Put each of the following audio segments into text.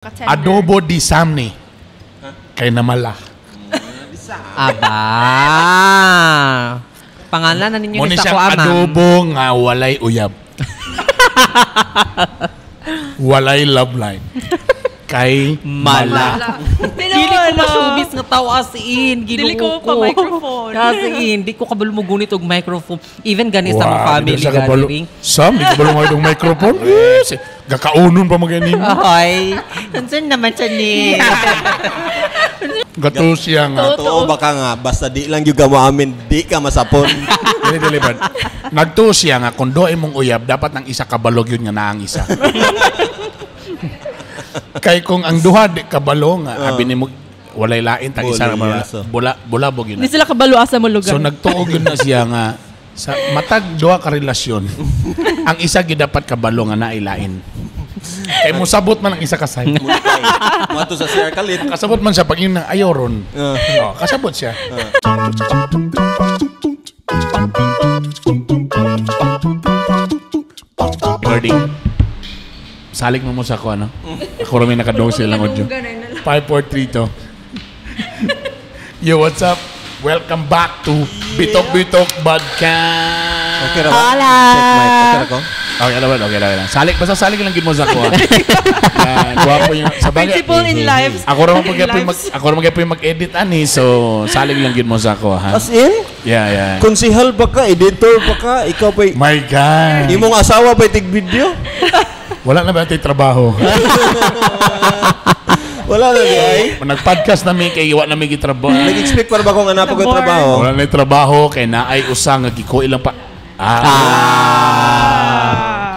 Katender. Adobo di Samni. Kay namala. Aba. Pangalan na ninyo Mo ni ni sa siyang ko amang. Adobo nga walay uyab. Walay love line. Kay Mala. mala. Dili ko ma-showbiz nga tao, as in. Ginoo. Dili ko pa microphone. As in, di ko kabalo mo gunit og microphone. Even gani sa mga Wow, family di siya kabalo. gathering. Sam, di kabalo nga itong microphone. Eh, gakaunon pa maganin. Ahoy. Concern naman siya ni. Gato siya nga. Totoo ba ka nga, basta di lang yung gamo amin, di ka masapon. Dili, dili, Brad. Nagtuo siya nga, kung doon mong uyab, dapat ang isa kabalog yun nga naang isa. Kay kung ang duha di kabalo nga, abi nimo walay lain, tag isa Bula, naman, so. Bula, bulabog yun. Hindi sila kabalo asa mo lugar. So nagtuo yun na siya nga, sa matag duha ka relasyon, ang isa gyud dapat kabalo nga nailain. Kay mosabot man ang isa ka side. Mato sa circle it. Kasabot man siya pag yun na ayaw ron. Oh, kasabot siya. Recording. Salig mo mo sa ako, ano? Ako rin may nakadong sa ilang audio. 5, 4, 3, 2. Yo, what's up? Welcome back to Bitok Bitok Podcast. Okay ra ba? Hola! Check mic. Okay ra ko? Okay, alam mo, okay lang. Salig, basta salig lang gid mo sa ako. Ah. Yan, gwapo yung sa bagay. Principle in lives. Ako ra man In lives. ako ra magyapon mag-edit ani, so salig lang gid mo sa ako, ha. As in? Yeah. Konsihal ba ka? Editor ba ka? Ikaw pa. My God. Imong asawa pa tig video? Wala na ba natin trabaho? Wala na di ay. Nag-podcast na mi kay wa na mi gitrabaho. Nag-expect pa ba kung anak ko Bore. trabaho? Wala na trabaho kay naay usa nga giko ilang pa.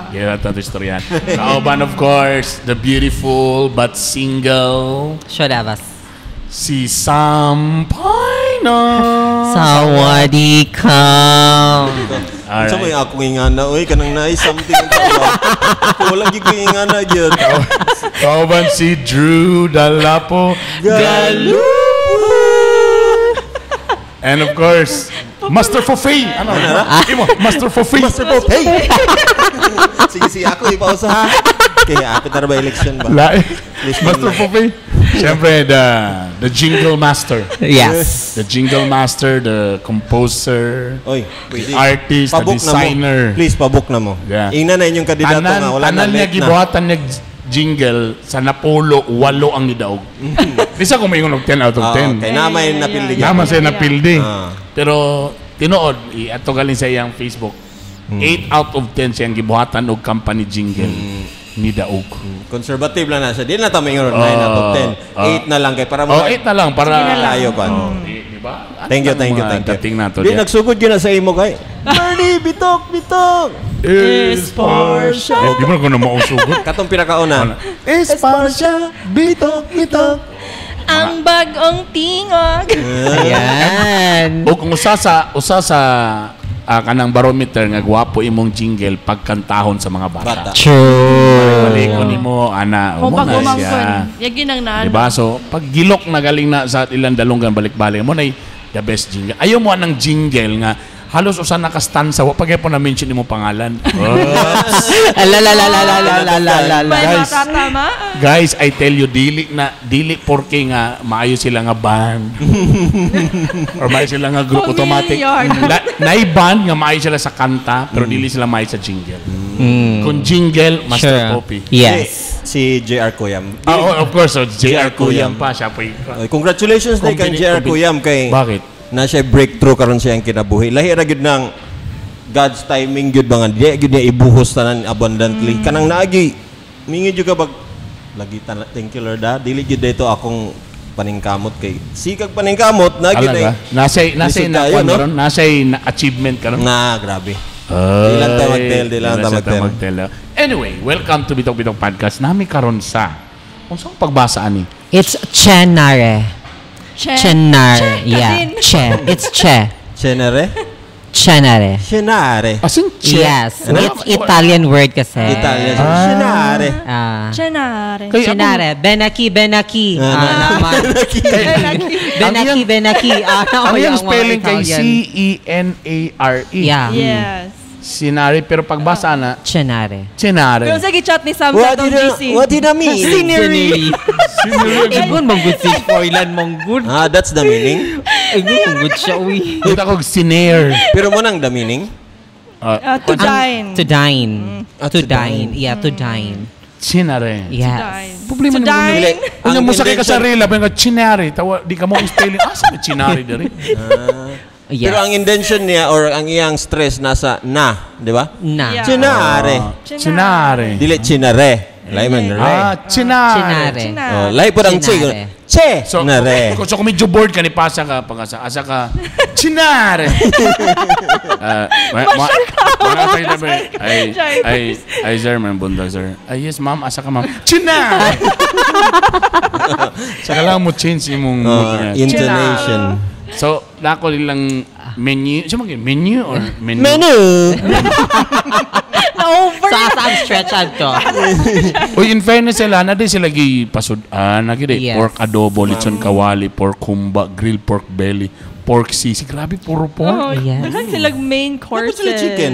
Yeah, ito istorya. Kauban, of course, the beautiful but single Shodavas. Si Sam Pino. Sawadee ka. Alright. Sa may akong ingana, oy, kanang naay something ang tawag. Wala gyud ko ingana gyud. Kauban si Drew Dalapo Galupo. And of course, Master Fofey. Ano? Imo, Master Fofey. Master Pope, hey! Sige, sige, ako ipausa ha. Kaya apit na ra ba election ba? Please, Master ma'am. Fofey. Siyempre, the jingle master. Yes. The jingle master, the composer, Oy, the pwede. artist, the Pabook na mo. designer. Please, pabook na mo. Yeah. Ingnan na inyong kandidato Tanan, nga. Wala na, tanan niya late na. gibuhatan niya jingle sa Napolo, 8 ang nidaog. Bisa kung maingon og 10 out of Ah, 10. okay, na may napildi. Naman siya napildi. Ah. Pero tinuod, ato galing sa iyang Facebook. 8 out of 10 siyang gibuhatan og company jingle nidaog. Conservative lang na siya. Di na ta maingon 9 out of 10. 8 na lang kay para Oh, 8 na lang para tayo kan. Oh, di ba? Ano Thank you, ang thank you, mga thank you. Dating nato. Di nagsugod gyud na sa imo kay. Bernie, bitok, bitok. Esparsya. Eh, di mo na ko na mausugod. Katong pinakauna. Esparsya, bitok, bitok. Ang bagong tingog. Ayan. O kung usa sa kanang barometer nga gwapo imong jingle pagkantahon sa mga bata. Bata. True. Balik ko nimo ana, Kung mo na pag siya. umangkon. Yagi nang naan. Diba? So, pag gilok na galing na sa ilang dalunggan balik-balik mo na the best jingle. Ayaw mo anang jingle nga halos usa nakastansa wa pa gyapon na mention imong pangalan. Oops. Alalalalalalalala. May Guys. matatama. Guys, I tell you dili na dili porke nga maayo sila nga band or maayo sila nga group automatic. Familiar. Naay band nga maayo sila sa kanta pero dili sila maayo sa jingle. Kung jingle, Master Sure. Poppy. Yes. Si JR Kuyam. Ah, oh, of course, so JR JR Kuyam Kuyam. pa siya po. Oy, congratulations na kang JR Kuyam kay Bakit? Na siya breakthrough karon siya ang kinabuhi. Lahi ra gyud ng God's timing gyud ba nga di gyud niya ibuhos tanan abundantly. Kanang naagi mingi gyud ka bag lagi tan thank you Lord ha. Dili gyud dito akong paningkamot kay sikag paningkamot na gyud Talaga? ay Nasa Lisod na tayo, no? no? Nasa na achievement karon. nga grabe. Di lang ta mag-tell, di lang ta mag-tell. Anyway, welcome to Bitok Bitok Podcast. Nami karon sa unsa ang pagbasa ani? It's Chenare. Che. Chenare. Che, Yeah. kadin. Che. It's che. Chenere? Chenare. Chenare. As in che. Yes. Ano? It's Italian word kasi. Italian. Chenare. Ah. Chenare. Kay Chenare. Benaki, Benaki. Ah, naman. Benaki, Benaki. Ah, Ang oh, iyang yung mga spelling kay Italian. C E N A R E. Yeah. Yes. Sinari pero pagbasa na Chenare. Chinare. Pero sa chat ni Sam sa What atong did GC. what did I mean? Scenery. Ingon mong good si Froilan mong good. Ah, that's the meaning. Ingon mong good siya uy. Kita ko sinare. Pero mo nang the meaning? To dine. To dine. Ah, To to dine. Yeah, to dine. Chinare. Yes. Dine. Problema To ni mo dine. Dili. Unya Ang mo sakay ka sa intention- rela, pero chinare, tawa di ka mo ang spelling. Asa may chinare diri? Yes. Pero ang intention niya or ang iyang stress nasa na, di ba? Na. Yeah. Chinare. Chinare. Dili chinare. Lahi man re. Ah, chinare. Chinare. Chinare. Oh, lahi po ang che. Chinare. Che So, na re. so kung medyo bored ka ni pasa ka pag asa, asa ka chinare. Ay, ay, ay, sir, may bunda, sir. Ay, yes, ma'am, asa ka, ma'am. Chinare! Sa kailangan mo change imong Intonation. So, nako nilang menu. Siya maging menu or menu? Menu. Na-over. Sa asa ang stretch adto. Uy, in fairness sila, na di sila gipasud-an. Nagi di, Yes. pork adobo, lechon kawali, pork humba, grilled pork belly, pork sisig. Grabe, puro pork. Oh, Yes. Daghan silang main Dapat courses. sila chicken.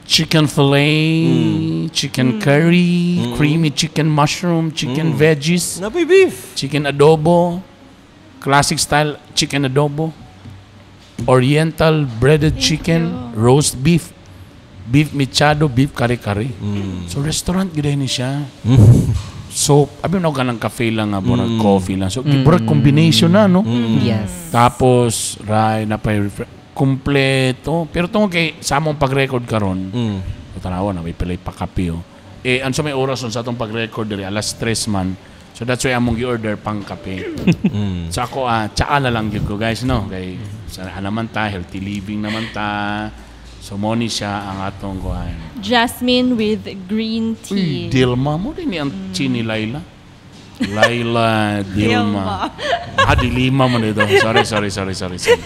Chicken fillet, chicken curry, creamy chicken mushroom, chicken veggies, Napoy beef. chicken adobo, classic style chicken adobo, oriental breaded chicken, roast beef, beef mechado, beef kare-kare. So restaurant gid ni siya. So, abi mo ka ng cafe lang nga, murag coffee lang. So, murag combination na, no? Yes. Tapos, ray, na pa kumpleto. Pero tungkol kay sa among pag-record karon, tanawa na may pilay pa kape oh. Eh, ano sa may oras nun sa atong pag-record diri alas 3 man. So that's why among gi-order pang kape. So ako tsaa na lang gyud ko guys no kay sa naman ta healthy living naman ta. So mo ni siya ang atong kuan. Jasmine with green Uy, tea. Dilma mo din ni ang chini Laila. Laila Dilma. Ah, Dilma mo nito. Sorry, sorry, sorry, sorry, sorry.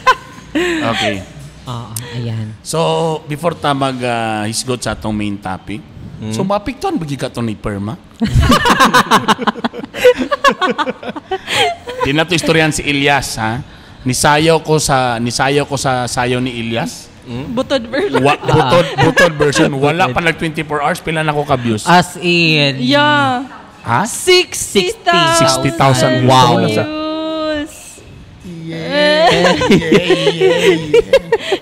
Okay. Oo, ayan. So, before ta mag hisgot sa atong main topic, so mapiktuan ba gyud ka to ni Perma? Di na to istoryahan si Ilyas, ha? Nisayaw ko sa sayaw ni Ilyas. Butod version. Wa, butod, butod version. Wala pa nag 24 hours, pila na ko ka views. As in. Yeah. Ha? 60,000. 60,000 views. Wow. Views.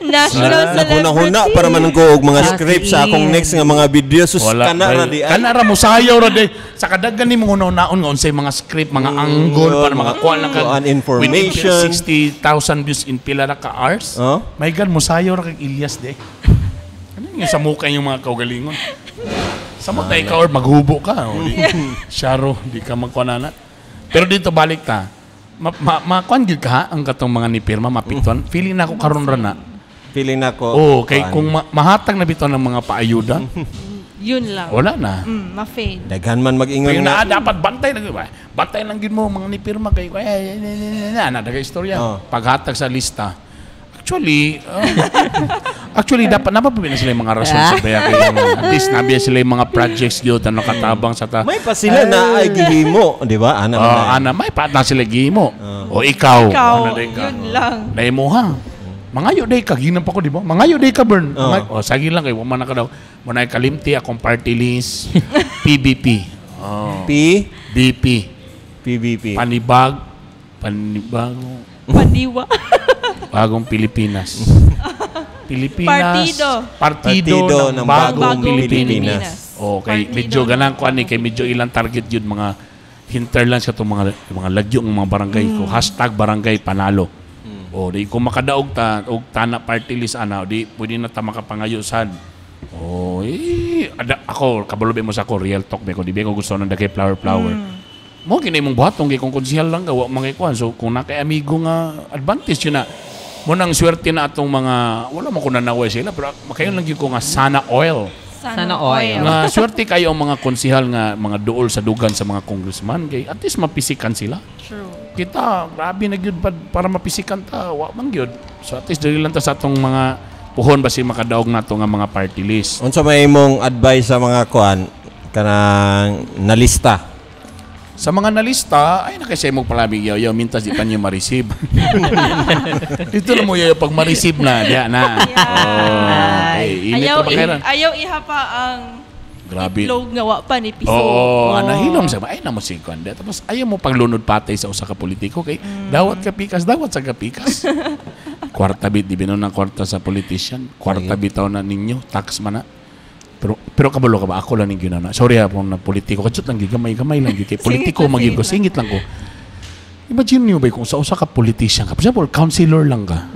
National celebrity. Naghuna-huna para man ko og mga As script sa akong in. next nga mga video sus Wala. kana ra di ay. Kana ra musayaw ra di. Sa kadaghan ni mga hunaon nga unsay mga script, mga angle para makakuha lang ka Kuhaan information. within 60,000 views in pila ra ka hours. Oh? My God, musayaw ra kag Ilyas di. Ano yung sa mukha yung mga kaugalingon? Sa mo tayo ka or maghubo ka. O, di, Syaro, di ka magkuha na. Pero dito balik ta. Ma, ma, makuan gyud ka ha, ang katong mga ni pirma mapiktuan. Feeling na ako karon ra na. Feeling nako. Oh, kay kuhaan. kung mahatag na bitaw ng mga paayuda, Yun lang. wala na. Ma-fade. daghan man mag-ingon Kaya na na, dapat bantay lang. Ba? Bantay lang gid mo mga ni pirma kay eh, eh, na na daga istorya. Oh. Paghatag sa lista. Actually, actually dapat napapabi na sila yung mga rason sa baya kay at least nabiya sila yung mga projects gyud ano katabang sa ta. May pa sila na ay gihimo, di ba? Ana man Oh, na. ana may pa na sila gihimo. O ikaw, Ikaw, ano day ka. yun lang. Naimuha. Mangayo day ka ginam pa ko di ba? Mangayo day ka burn. Oh. Oh, sige lang kay wa man na ka daw. Mo na kalimti akong party list PBP. Oh, P BP. PBP. Panibago Pandiwa. Bagong Pilipinas. Pilipinas. Partido. Partido, Partido ng Bagong Pilipinas. Pilipinas. Okay, Partido medyo ng ganang kuan ni kay medyo ilang target yun mga hinterlands katong mga lagyo ng mga barangay ko. #barangay panalo. O di kung makadaog ta og tana party list ana di pwede na ta makapangayo sad. O eh, ako kabalo ba mo sa ako real talk ba ko di ba ko gusto ng daghay flower flower. Mo kini imong buhaton kay kung konsehal lang ka wa man kay kuan. So kung na kay amigo nga advantage yun na mo nang swerte na atong mga wala man ko nanaway sila pero makayon lang gyud ko nga sana oil. Sana oil. Nga swerte kayo ang mga konsehal nga mga duol sa dugan sa mga congressman kay at least mapisikan sila. True. Kita grabe na gyud para mapisikan ta wa man gyud. So at least dili lang ta sa atong mga puhon basi makadaog nato nga mga party list. Unsa may imong advice sa mga kuan kanang nalista? Sa mga nalista, ay na kasi mo palabig yaw, yaw, mintas di pa niyo ma-receive. Dito na mo yaw, pag ma-receive na, diya na. Yeah. Oh, okay. Init Ayaw, na ba kailan? ayaw iha pa ang Grabe. itlog nga wa pa ni piso. Oo, oh, nahilom sa ba? Ay, namo si Kwanda. Tapos ayaw mo paglunod patay sa usa ka politiko kay dawat ka pikas, dawat sa ka pikas. Kwarta bit di binon ng kwarta sa politician. Kwarta bitaw na ninyo, tax man na. Pero pero kabalo ka ba ako lang ning ginana. Sorry ha kung na politiko katsut lang gyud gamay gamay lang gyud kay politiko Singit lang, magyud ko singit singit lang ko. Imagine niyo ba kung sa usa ka politician ka, for example, councilor lang ka,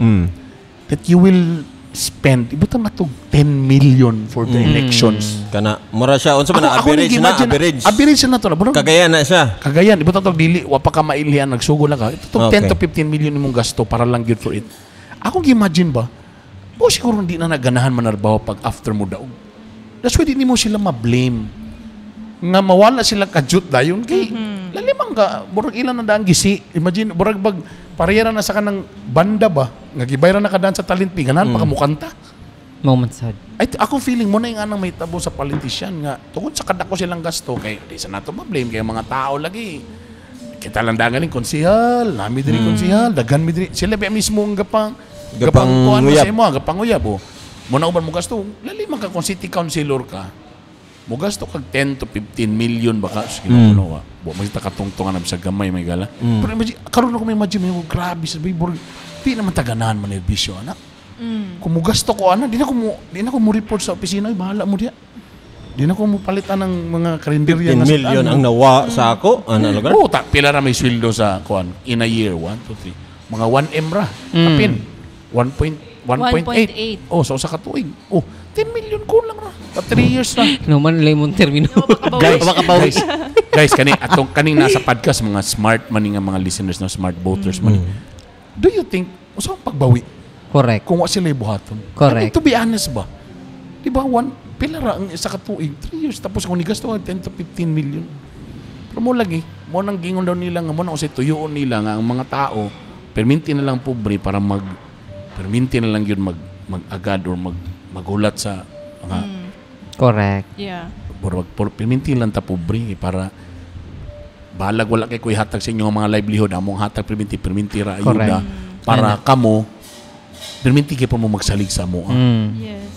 that you will spend ibutang na to 10 million for the elections. Kana mura siya unsa man na average na nag-imagine average. Average na to na. Murag- Kagaya na siya. Cagayan, ibutang tog dili wa pa ka mailhian nagsugo lang ka. Ito tog 10 to 15 million imong gasto para lang good for it. Ako gi-imagine ba? O siguro hindi na naganahan manarbaho pag after mo daog. That's why di nimo sila ma-blame. Nga mawala sila kajut dayon kay lalimang ka murag ilan na daan gisi. Imagine murag bag parehara na sa kanang banda ba nga gibayran na ka daan sa talent fee ganahan pa ka mukanta. Moment sad. Ay, ako feeling mo na yung anang may tabo sa politician nga tungod sa kadako silang gasto kay di sa nato ma-blame kay mga tao lagi. Kita lang dangaling konsihal, nami diri konsihal, daghan mi diri. Sila ba mismo ang gapang Gapang kuan uyab. sa imo, gapang uyab oh. Mo na uban mo gasto, lali man ka kung city councilor ka. Mo gasto kag 10 to 15 million baka sige mm. no wa. Wa man kita katungtungan na sa gamay may gala. Pero imagine karon ako may imagine mo grabe sa bay di naman taganahan man bisyo anak. Kung mugasto ko ana, di na ko mo report sa opisina, ay bahala mo diya. Di na ko mo palitan ng mga karinderya 10 nga sa- million ano. ang nawa sa ako. Ano lugar? Oo, ta, pila ra may sweldo sa kuan in a year, 1 2 3. Mga 1 M ra. Kapin. 1.1.8. 1.8. Oh, sa usa ka tuig. Oh, 10 million kulang ra. Pa 3 years ra. No man lemon termino. Guys, guys, guys, kani atong kaning nasa podcast mga smart man nga mga listeners no, smart voters man. Do you think usa ang pagbawi Correct. kung wa sila buhaton? Correct. I mean, to be honest ba? Di ba one pila ra ang isa ka tuig, 3 years tapos kung nigasto ang 10 to 15 million. Pero mo lagi, mo nang gingon daw nila nga mo na usay tuyoon nila nga ang mga tao perminti na lang pobre para mag perminti na lang yun mag mag-agad or mag magulat sa mga Correct. Yeah. Murag por perminti lang ta pobre eh, para balag wala kay kuy hatag sa inyong mga livelihood among hatag perminti perminti ra ayuda Correct. para kamo perminti kay pa mo magsalig sa amo. ah. Yes.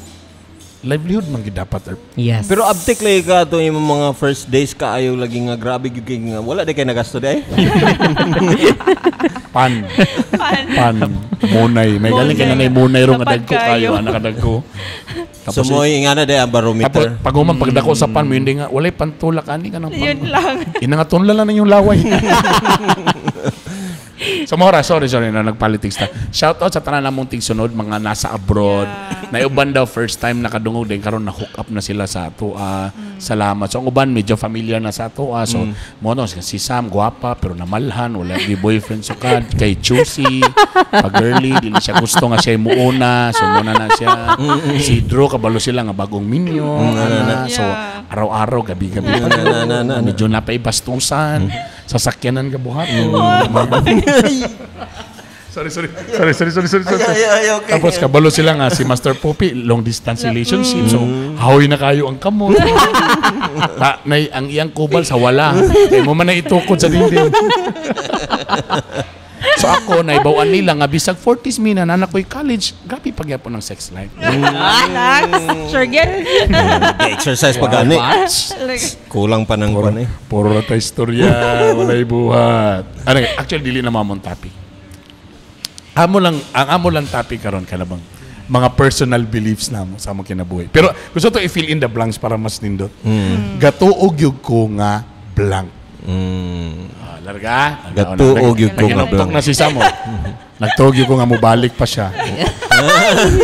Livelihood man gyud dapat. Er. Yes. Pero abtik lagi ka itong imong mga first days ka ayaw lagi nga grabe gyud kay nga wala di kay nagasto di ay. Pan Pan. pan munay may galing kay nanay munay ro nga Napad dagko kayo kayo. anak dagko. So mo ingana di ang Tapos barometer. pag human pagdako sa pan mo hindi nga walay pantulak ani ka ng pan. Yun lang. Inangatunla lang yung laway. So Mora, sorry, sorry na nag-politics ta. Shout out sa tanan namong tigsunod, mga nasa abroad. Yeah. Na uban daw first time nakadungog din karon na hook up na sila sa atoa. Salamat. So ang uban medyo familiar na sa atoa. So mo no si Sam gwapa pero namalhan, wala gi boyfriend sukad kay Chusi, pag girly dili siya gusto nga siya muuna. So muna na siya. Si Drew kabalo sila nga bagong minyo. Ana. So Yeah. araw-araw, gabi-gabi pa. Na, na, na, na. Medyo napaibastusan. Sasakyanan ka buhat. Sorry, sorry. Sorry, sorry, sorry, sorry, sorry. Ay, ay, okay. Tapos kabalo sila nga si Master Poppy, long distance relationship. So, haoy na kayo ang kamot. Ta, nay, ang iyang kubal sa wala. Kaya mo man na itukod sa dingding. So ako, naibawan nila nga bisag 40s mina na anak ko'y college, grabe pagyapon ng sex life. Relax. Sure get. Exercise pa gani. Like, Kulang pa ng kwan eh. Puro na tayo istorya, walay buhat. Ano, actually, dili na mamon topic. Amo lang, ang amo lang topic karon kalabang mga personal beliefs na mo sa among kinabuhi. Pero gusto to i-fill in the blanks para mas nindot. Gatuog yug ko nga blank. Ah, larga. Gatuog yug ko nga Naginuktok blank. na si Samo. Nagtuog yug ko nga mobalik pa siya.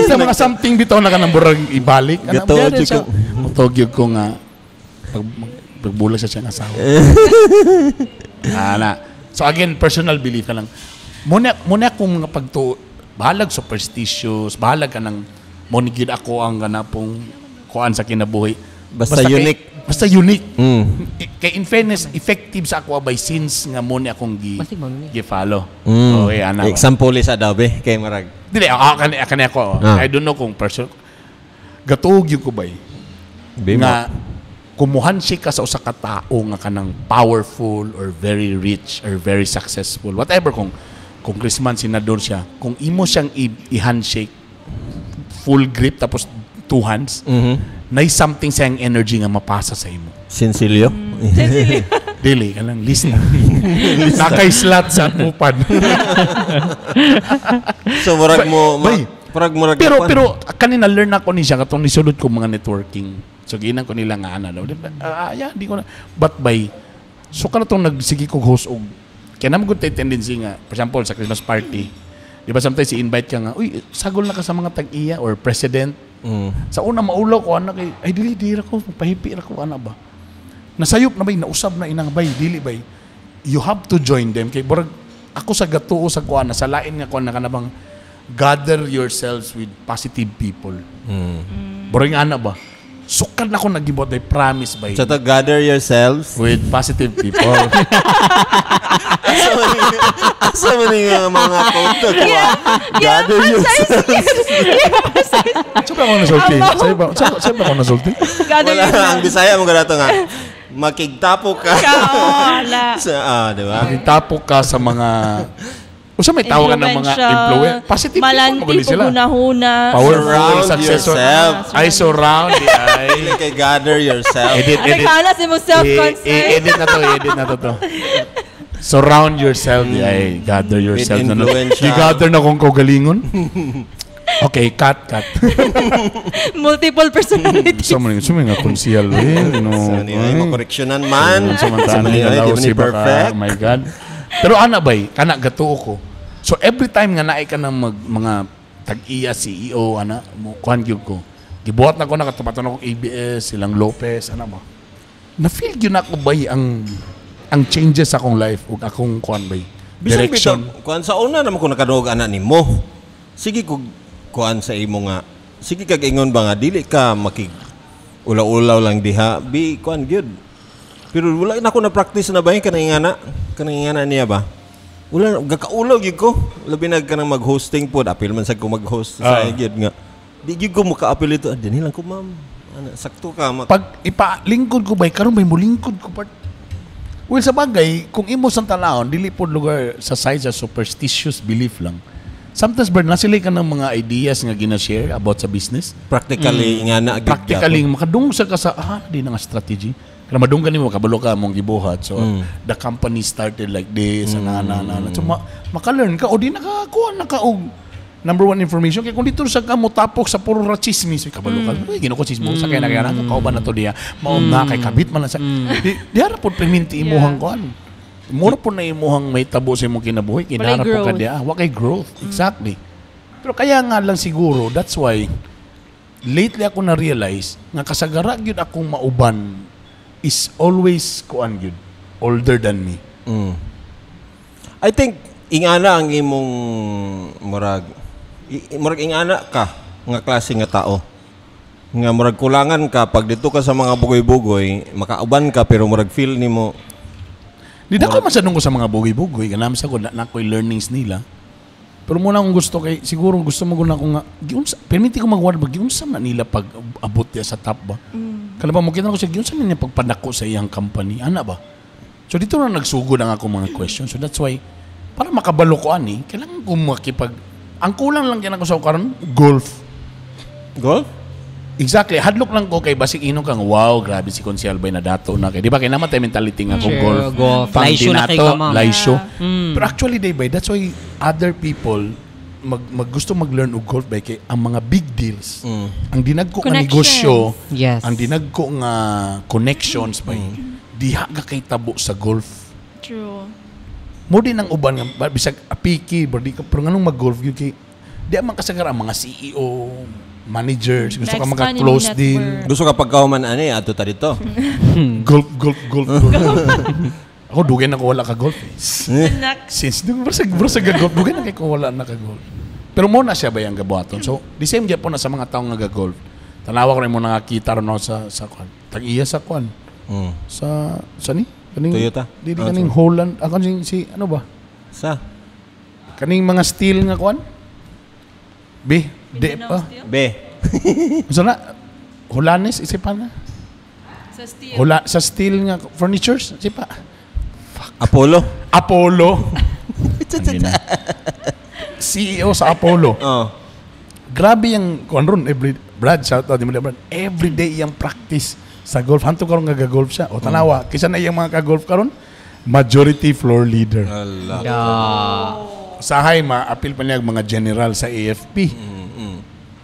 Sa mga something bitaw na ka ng burag ibalik. Ano, Gatuog meron yug siya. ko. Gatuog yug ko nga pag pagbulag sa siyang asawa. Ana. So again, personal belief ka lang. Muna, muna akong mga pagtuo, bahalag superstitious, bahalag ka ng monigid ako ang ganapong kuan sa kinabuhi. Basta kay- unique. Basta unique. Mm. Kay in fairness, effective sa ako by since nga mo ni akong gi, Basta mo ni. gi-follow. Mm. Okay, ana. Example sa daw be kay marag. Dili, ako, kani, kani ako. Ah. I don't know kung person. Gatuog yun ko ba eh, Be mo. nga Kumuhansi ka sa usa ka tao nga kanang powerful or very rich or very successful, whatever, kung congressman, senador siya, kung imo siyang i-handshake, full grip tapos two hands, nay something sa iyang energy nga mapasa sa imo. Sinsilyo? Dili ka lang lista. Nakay slot sa upan. So murag mo Bay. murag murag Pero kuan. pero kanina learn ako ni siya katong nisulod ko mga networking. So ginan ko nila nga ana daw. Ah, yeah, di ko na. But by so kana tong nagsige kog host og kaya naman gud tay tendency nga, for example, sa Christmas party, di ba sometimes i-invite ka nga, "Uy, sagol na ka sa mga tag-iya or president." Sa una maulaw ko ana kay ay dili di ra ko pahipi ra ko ana ba. Nasayop na bay, nausab na inang bay, dili bay. You have to join them kay murag ako sa gatuo sa kuan na sa lain nga kuan na kanabang gather yourselves with positive people. Murag nga ana ba? Sukad na ko nagibot ay promise bay. So to gather yourselves. With positive people. Asa man ni nga mga quote to? Gather yourselves. Sa ba ako nasulti? Sa ba ako nasulti? Gather Wala, yourself. ang Bisaya mo ganato nga. Makigtapo ka. Ka, oh, ala. Sa, di ba? Magitapo ka sa mga usa may tawagan ng mga Influential, influencer. Positive people Malanti maguli sila. Pugunahuna. Powerful, Surround successful. yourself. Ay, surround. Di ay. Dili kay gather yourself. Edit, Ay, edit. kala si mo self-concern. I-edit na to, i-edit na to to. Surround yourself. Di ay, gather yourself. With Na, influential. Gi-gather na kong kaugalingon. Okay, cut, cut. Multiple personalities. Sa mga konsihal, eh. No, So, ni ay makoreksyonan man. Sa mga Sa tanay, man ay, di nalaw man ni si baka, perfect. oh my God. Pero ana bay, kana gatuo ko. So every time nga naay ka ng mga tag-iya, CEO, ana, mo kuan gyud ko. Gibuhat na ko nakatupaton ako ABS, silang Lopez, ana ba. Na-feel gyud na ako bay ang changes sa akong life ug akong kuan bay. Bisan Direction. bitaw, kuan sa una naman ko nakaduog ana nimo. Sige kog kuan sa imo nga. Sige kag ingon ba nga dili ka makig ulaw-ulaw lang diha. Bi kuan gyud. Pero wala na ko na practice na ba yung kanang ingana? Kanang ingana niya ba? Wala gakaulaw gyud ko. Labi na kanang mag-hosting pod, apil man sad ko mag-host sa gyud nga. Di gyud ko makaapil ito. Ah, dinhi lang ko, ma'am. Ana, sakto ka Pag ipalingkod ko bay karon bay molingkod ko part. Well, sa bagay, kung imo sang tanawon, dili pod lugar sa side sa superstitious belief lang. Sometimes bird na sila ka ng mga ideas nga gina-share about sa business. Practically ingana gyud. Practically makadungog sa ka sa di na nga strategy. Kaya madunggan nimo kabalo ka mong gibuhat. So the company started like this, ana ana ana, ana. So maka-learn ka o di nakakuha na ka og number one information kay kung dito sa ka mo tapok sa puro ra chismis, uy, kabalo ka. Uy, Ginoo ko chismosa kay na kaya na kauban na to diya. Mao nga kay kabit man lang sa di ara pod perminti imuhang kuan. Mura po na imuhang may tabo sa imong kinabuhi, kinara po ka growth. diya. Wa kay growth. Exactly. Pero kaya nga lang siguro, that's why lately ako na-realize nga kasagara gyud akong mauban is always kuan gyud older than me. I think ingana ang imong murag murag ingana ka nga klase nga tao. Nga murag kulangan ka pag dito ka sa mga bugoy-bugoy, makauban ka pero murag feel nimo. Di na ko masadong ko sa mga bugoy-bugoy, kanam sa ko na ako'y learnings nila. Pero muna akong gusto kay siguro gusto mo guna ko nga giunsa permiti ko magwala ba giunsa man nila pag abot diya sa top ba. Kala ba mo kita ko siya giunsa man niya pagpadako sa iyang company ana ba. So dito na nagsugod ang akong mga question. So that's why para makabalo ko ani kailangan ko makipag ang kulang lang yan ako sa karon golf. Golf? Exactly. Hadlok lang ko kay basig inong kang wow, grabe si Consiel Bay na dato na kay. Di ba kay naman tayo mentality nga kung Sure, golf. golf. Pang Laisyo na kay dinato, ka, ma'am. laisyo. Pero actually, day bay, that's why other people mag gusto mag-learn og golf bay kay ang mga big deals, ang dinagko nga Connections. negosyo, Yes. ang dinagko nga connections bay, diha ka kay tabo sa golf. True. Mo din ang uban nga bisag apiki, pero di ka pero nganong mag-golf gyud kay di man kasagara ang mga CEO, managers, gusto ka Na-expand maka-close imong deal. network. Gusto ka pagkauman ani ato ta dito. Golf, golf, golf, golf. Ako, dugay na ko wala ka golf eh. Next. Since, bro, sa golf, dugay na kay ko wala na ka golf. Pero mo na siya ba yung gabuhaton? So, the same gyapon na sa mga taong nga golf. Tanawa ko rin mo nakakita ron ako sa kwan. Tag-iya sa kwan. Sa ni? Kaning, Toyota? Dili Ah, kaning Holland. Ako si, ano ba? Sa Kaning mga steel nga kwan? B, D Mindanao pa. Steel? B. Unsa na? Holanes, isipan na. Sa Sa steel. Hula, sa steel nga furnitures, sipa. Apollo. Apollo. Ang ina. CEO sa Apollo. Oh. Grabe yung kuan ron every, Brad, shout out mo, Brad. Every day iyang practice sa golf. Hanto karon nga golf siya. O tanawa, kisa na iyang mga ka-golf karon, majority floor leader. Ala. Sahay ma-appeal pa niya ang mga general sa AFP.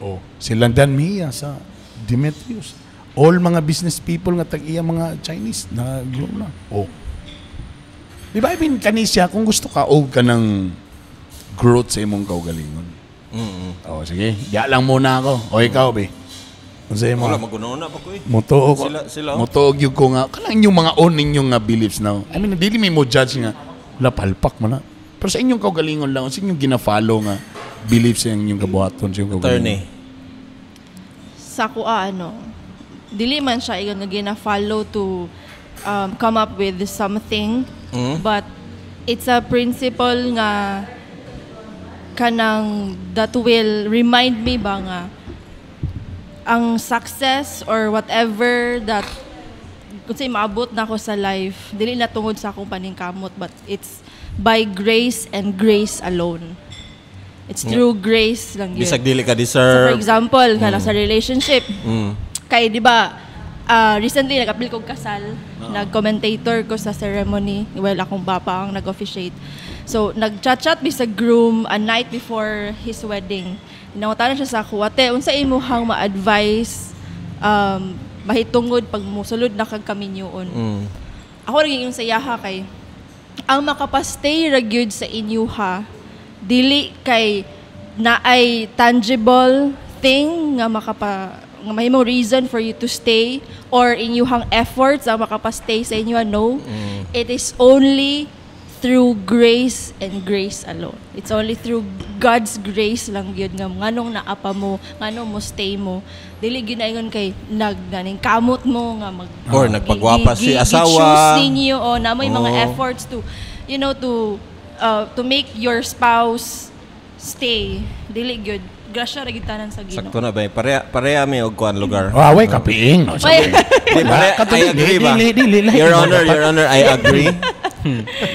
O silang Dan Mia sa Demetrius. All mga business people nga tag-iya mga Chinese na glow na. O. Di ba, I mean, kani siya, kung gusto ka, og ka ng growth sa imong kaugalingon. O, sige. Diya lang muna ako. O, ikaw, be. Unsa imo? Wala, magunauna pa ko eh. Motuo ko. Sila, oh. Motuo gyud ko nga kanang inyong mga own ninyong nga beliefs now. I mean, dili mi mo judge nga wala, palpak man na. Pero sa inyong kaugalingon lang, sa inyong gina-follow nga beliefs sa inyong kabuhaton, sa inyong kaugalingon. Attorney. Sa ako ano, dili man siya ingon nga gina-follow to come up with something, but it's a principle nga kanang that will remind me ba nga ang success or whatever that kung sa'y maabot na ako sa life, dili na tungod sa akong paningkamot, but it's by grace and grace alone. It's through grace lang yun. Bisag dili ka So deserve. for example, kana sa relationship, kay di ba, recently nag-apil kog kasal, nag-commentator ko sa ceremony. Well, akong papa ang nag-officiate. So, nag-chat-chat mi sa groom a night before his wedding. Nangutana siya sa ako, "Ate, unsa imuhang ma-advise mahitungod pag musulod na kag kaminyoon?" Ako naging yung sayaha kay ang makapastay ra gyud sa inyuha dili kay naay tangible thing nga makapa nga mahimong reason for you to stay or inyuhang efforts ang makapastay sa inyo, no. It is only through grace and grace alone. It's only through God's grace lang gyud nga nganong naapa mo, nganong mo stay mo. Dili gyud na ingon kay nag ganing kamot mo nga mag Or nagpagwapa si asawa. gi-choose ninyo o na may mga Oo. Efforts to you know to to make your spouse stay. Dili gyud, grasya ra gyud tanan sa Ginoo. Sakto na ba? Pareha, pareha mi og kuan lugar. Ah, way kapiing. No, Ay. Di, pare, I agree ba? Dili, dili, dili. Your Honor, Your Honor, I agree.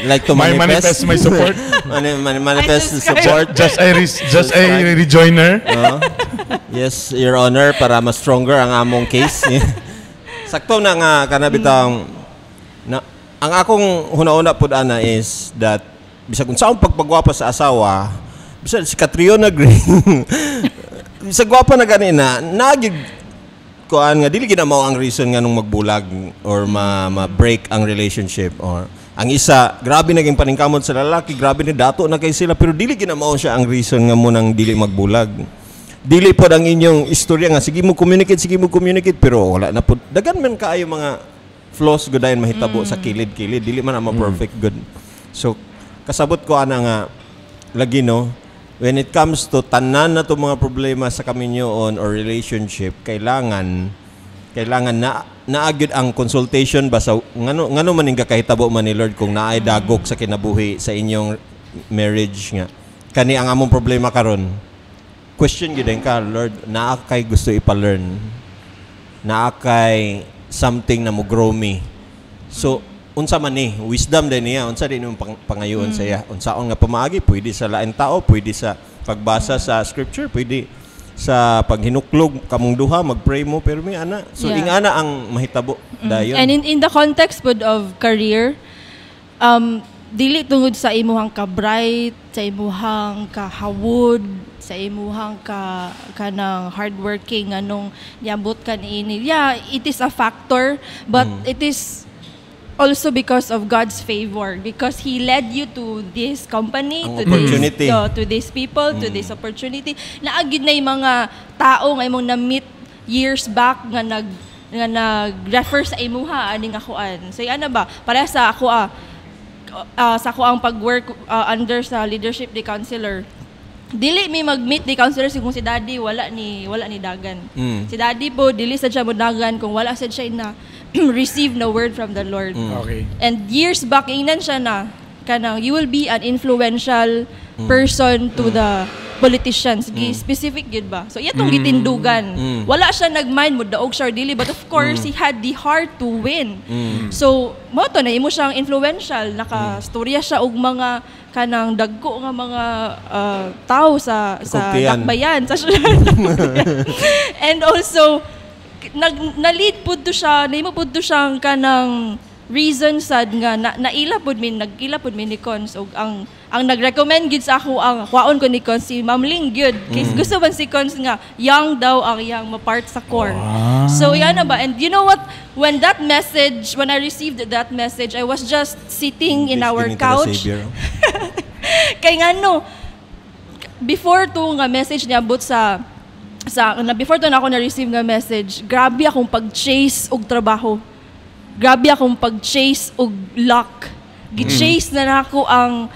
Like to My manifest. manifest my support. Manifest I subscribe. support. Just a rejoiner. No? Yes, Your Honor, para mas stronger ang among case. Sakto na nga kana bitang na ang akong huna-huna pud ana is that bisag unsaon pagpagwapa sa asawa, bisag si Catriona Gray, bisag gwapa na gani na nagig kuan nga dili gid na mao ang reason nga nung magbulag or ma break ang relationship, or ang isa grabe naging paningkamot sa lalaki, grabe ni dato na kay sila, pero dili gid na mao siya ang reason nga mo nang dili magbulag. Dili pod ang inyong istorya nga sige mo communicate, sige mo communicate, pero wala na pod. Dagan man kaayo mga flaws gud dayon mahitabo sa kilid-kilid, dili man ang ma-perfect good. So kasabot ko ana nga lagi, no, when it comes to tanan na to mga problema sa kaminyoon or relationship, kailangan kailangan na naagyud ang consultation ba sa ngano ngano man ning kakahitabo man ni Lord kung naay dagok sa kinabuhi sa inyong marriage nga kani ang among problema karon. Question gyud ka, "Lord, naa kay gusto ipa-learn, naa kay something na mo grow me?" So unsa man ni wisdom din niya, unsa din yung pangayoon sa iya, unsaon nga pamaagi, pwede sa lain tao, pwede sa pagbasa sa scripture, pwede sa paghinuklog kamong duha, magpray mo, pero may ana so ingana ang mahitabo dayon. And in the context pod of career, dili tungod sa imuhang ka-bright, sa imuhang kahawod, sa imuhang ka kanang hardworking anong niabot ka niini. Yeah, it is a factor, but it is also because of God's favor, because He led you to this company, Ang to opportunity. this to these people, to this opportunity. Naagid na yung mga tao nga imong na-meet years back nga nag-refer sa imuha aning akuan. So ano ba? Para sa ako sa ako ang pag-work under sa leadership ni counselor. Dili mi mag-meet ni counselor kung si daddy wala ni dagan. Si daddy po dili sa siya mo dagan kung wala sad siya na receive na word from the Lord. And years back, ingnan siya na kanang you will be an influential person to the politicians, gi specific gyud ba. So iya tong gitindugan. Wala siya nagmind mo daog siya or dili, but of course he had the heart to win. So mo to na imo siyang influential, naka-storya siya og mga kanang dagko nga mga tao sa Kugtiyan. Dakbayan sa and also nag na-lead pud to siya, nahimo pud to siyang kanang reason sad nga na, naila pud mi, nagila pud mi ni Cons og ang nag-recommend gid sa ako ang kwaon ko ni Cons si Ma'am Ling gyud kay gusto man si Cons nga young daw ang iyang ma-part sa core. So yan na ba, and you know what, when that message, when I received that message, I was just sitting in our Destiny to the couch Savior. Kay ngano before to nga message niya abot sa na before to na ako na-receive nga message, grabe akong pag-chase og trabaho, grabe akong pag-chase og luck, gi-chase na nako ang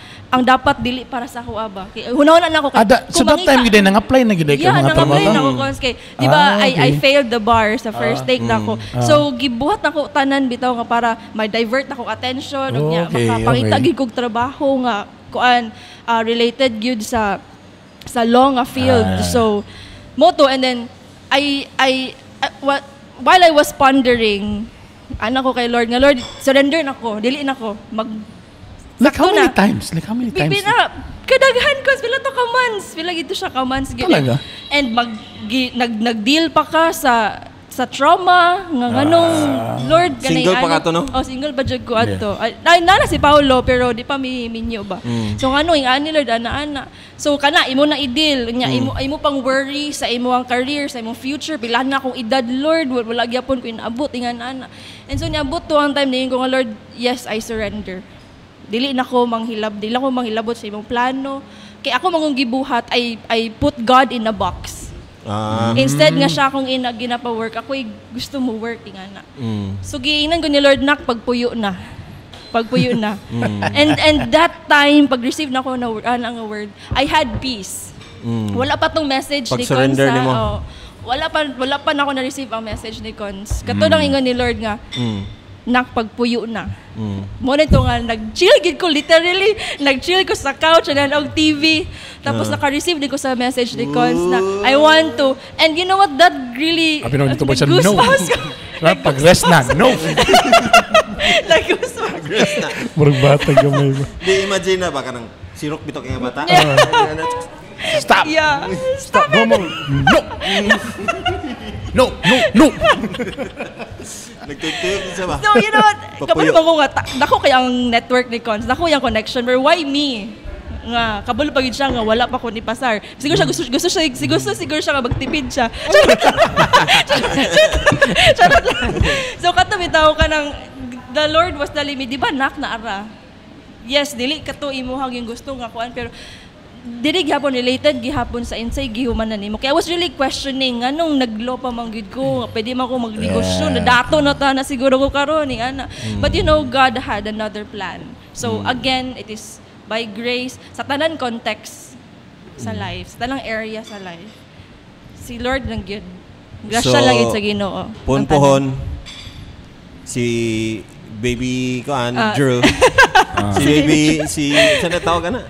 dapat dili para sa ako aba. Kay hunahuna na ako kay Ada, so kung that time mangita- gid nang-apply na gid ka Yeah, mga nang-apply trabaho. na ako, Cons, kay di ba I failed the bar sa first take na ako. So gibuhat nako tanan bitaw nga para may divert ako attention ug nya makapangita gyud kog trabaho nga kuan related gyud sa law nga field. So mo to, and then I what while I was pondering ana ko kay Lord nga, "Lord, surrender na ko, dili na ko mag" Like how Sakto many na. times? Like how many times? Pila, kadaghan ko, pila to ka months, pila gito siya ka months gyud. Talaga? And mag gi, nag nag-deal pa ka sa trauma nga nganong Lord kanay Single pa ka to, no? Oh, single pa jud ko adto. Ay, ay, nana si Paolo pero di pa mi minyo ba. So ngano ing ani Lord ana ana. So kana imo na i-deal nya, imo pang worry sa imo ang career, sa imong future, pila na akong edad, Lord, wala gyapon ko inaabot ingan ana. And so niabot to ang time niingon ko nga, "Lord, yes, I surrender. Dili na ko manghilab, dili ako manghilabot sa imong plano." Kay ako mangong gibuhat, I put God in a box. Instead nga siya akong ina ginapa-work, ako'y gusto mo work ingana. So giingnan ko ni Lord, "Nak, pagpuyo na. Pagpuyo na." And that time pag receive na ko na nga word, I had peace. Wala pa tong message ni Cons. Pag-surrender nimo. Oh, wala pa na ako na-receive ang message ni Cons. Kato lang ingon ni Lord nga, "Nak, pagpuyo na." Mo na ito nga, nag-chill gid ko, literally, nag-chill ko sa couch and then og TV. Tapos naka-receive din ko sa message ni Cons na I want to. And you know what? That really, Abi naman dito ba siya, no. nag-goosebumps ko. Pag-rest na, no. Nag-goosebumps. Murag bata gamay ba. Di imagine na baka nang sirok bitok nga bata. Stop. Yeah. Stop. No more. No. No, no, no. Nagtuyok siya ba? So, you know what? Papuyo. Kabalo ba ko nga, dako kay ang network ni Cons, dako yung connection, but why me? Nga, kabalo pa gid siya nga wala pa ko ni pasar. Siguro siya gusto siya siguro siguro siya nga magtipid siya. Charot lang. Charot lang. So kato bitaw ka ng the Lord was telling me, "Di ba nak na ara? Yes, dili kato imuhang yung gusto nga kuan, pero dili gihapon related gihapon sa insay gihuman na nimo." Kaya I was really questioning nganong naglo pa man gyud ko, pwede man ko magnegosyo, nadato na ta na siguro ko karon ni ana. But you know, God had another plan. So again, it is by grace sa tanan context sa life, sa tanang area sa life. Si Lord lang gyud. Grasya So, lang gyud sa Ginoo. Pohon Ang tanan. pohon si baby kuan Drew. Si baby si saan na tawag ka na?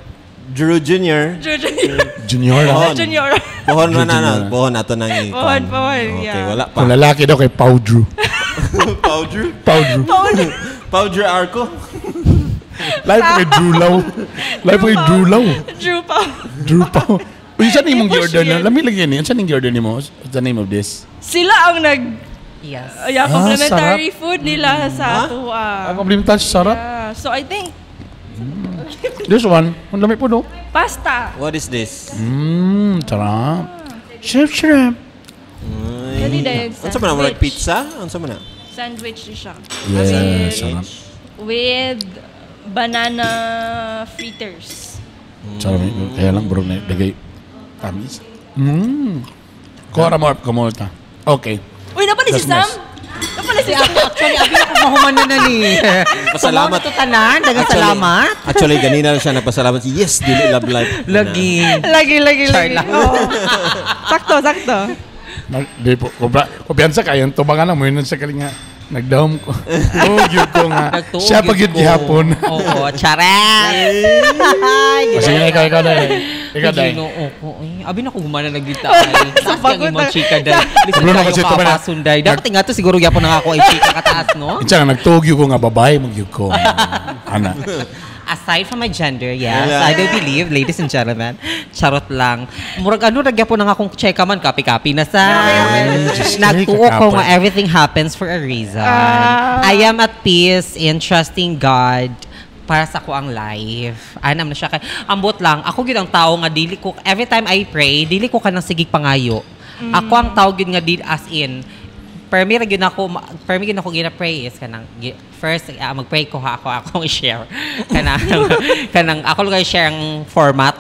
Drew Jr. Junior. Junior. Ah. Pohon. Junior. Pohon na Drew na na. Jr. Pohon ato nang i Pohon, pohon, Okay, yeah. wala pa. Kung lalaki daw kay Pau Drew. Pau Drew. Pau Drew. Pau Drew Arco. Lahi pa kay Drew Lau. Lahi pa kay Drew Lau. Drew pa. Drew Pau. Uy, saan imong I-push gi-order na? yun. Lami lagi ni. Saan yung gi-order nimo? What's the name of this? Sila ang nag Yes. Yeah, complimentary food nila sa ato. Ang complimentary sarap. Yeah. So I think This one, ang lami po no. Pasta. What is this? Sarap. Shrimp, shrimp. Kani dayon Unsa man na murag sandwich. pizza? Unsa man na? Sandwich siya. Yeah, sarap. With banana fritters. Sarap. Kaya lang bro na dagay tamis. Kuha mo kumulta. Okay. Uy, napali si That's Sam? nice. Napali si Sam? Actually, abi ako mahuman na na ni. Pasalamat. To tanan, daghang salamat. Actually, ganina lang siya nagpasalamat. Yes, dili love life. Lagi. Lagi, lagi, Char lagi. lang. Oo. Sakto, sakto. Di po, kumpiyansa kayo, tubangan lang mo yun sa kalinga. Nagdahom ko. Oh, yun ko nga. Nagtuog Siya pag yun yun ko. gihapon. Oo, charet. O, sige na, ikaw na. Ikaw, Day. Ginoo ko. Eh, abi na ko gumana nagdita ay. Taas kang imong chika day. Lisod Kabalo na kayo kasi ito ba na- kapasunday. Dapat nga to siguro gyapon na ako ay chika kataas, no? Insa nga nagtugyo ko nga babae magyud ko. Ana. Aside from my gender, yes, Yeah. I do believe, ladies and gentlemen, charot lang. Murag ano, nagyapon na nga akong cheka man, kapi-kapi na sa. Diyos, Nagtuo ko kakapay. nga everything happens for a reason. I am at peace in trusting God para sa ko ang life. Anam na siya kay ambot lang ako gyud ang tao nga dili ko, every time I pray, dili ko kanang sigig pangayo. Ako ang tao gyud nga dili, as in permi ra gyud ako, permi gyud ako gina-pray is kanang first, mag-pray ko ha, ako akong i-share kanang kanang ako lang i-share ang format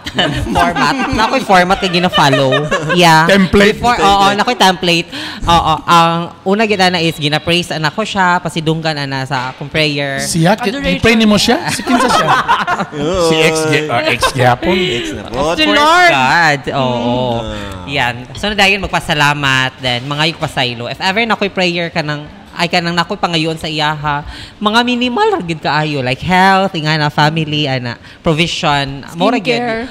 format na ako'y format kay gina-follow, yeah. Template. Before, oo, na ako'y template, oo. Ang una gyud ana is gina-praise ana ko siya, pasidunggan ana sa akong prayer. Siya, i-pray nimo siya? Si kinsa siya? Si ex, ex gyapon. Ex na po. Si Of course, Lord. God. Oo. Yan. So, na dayon magpasalamat. Then, mga pasaylo. If ever na ako'y prayer ka ng, ay kanang nakoy pangayon sa iyaha, mga minimal ra gyud kaayo, like health, ingana, family ana, provision, mo ra gyud. Skincare.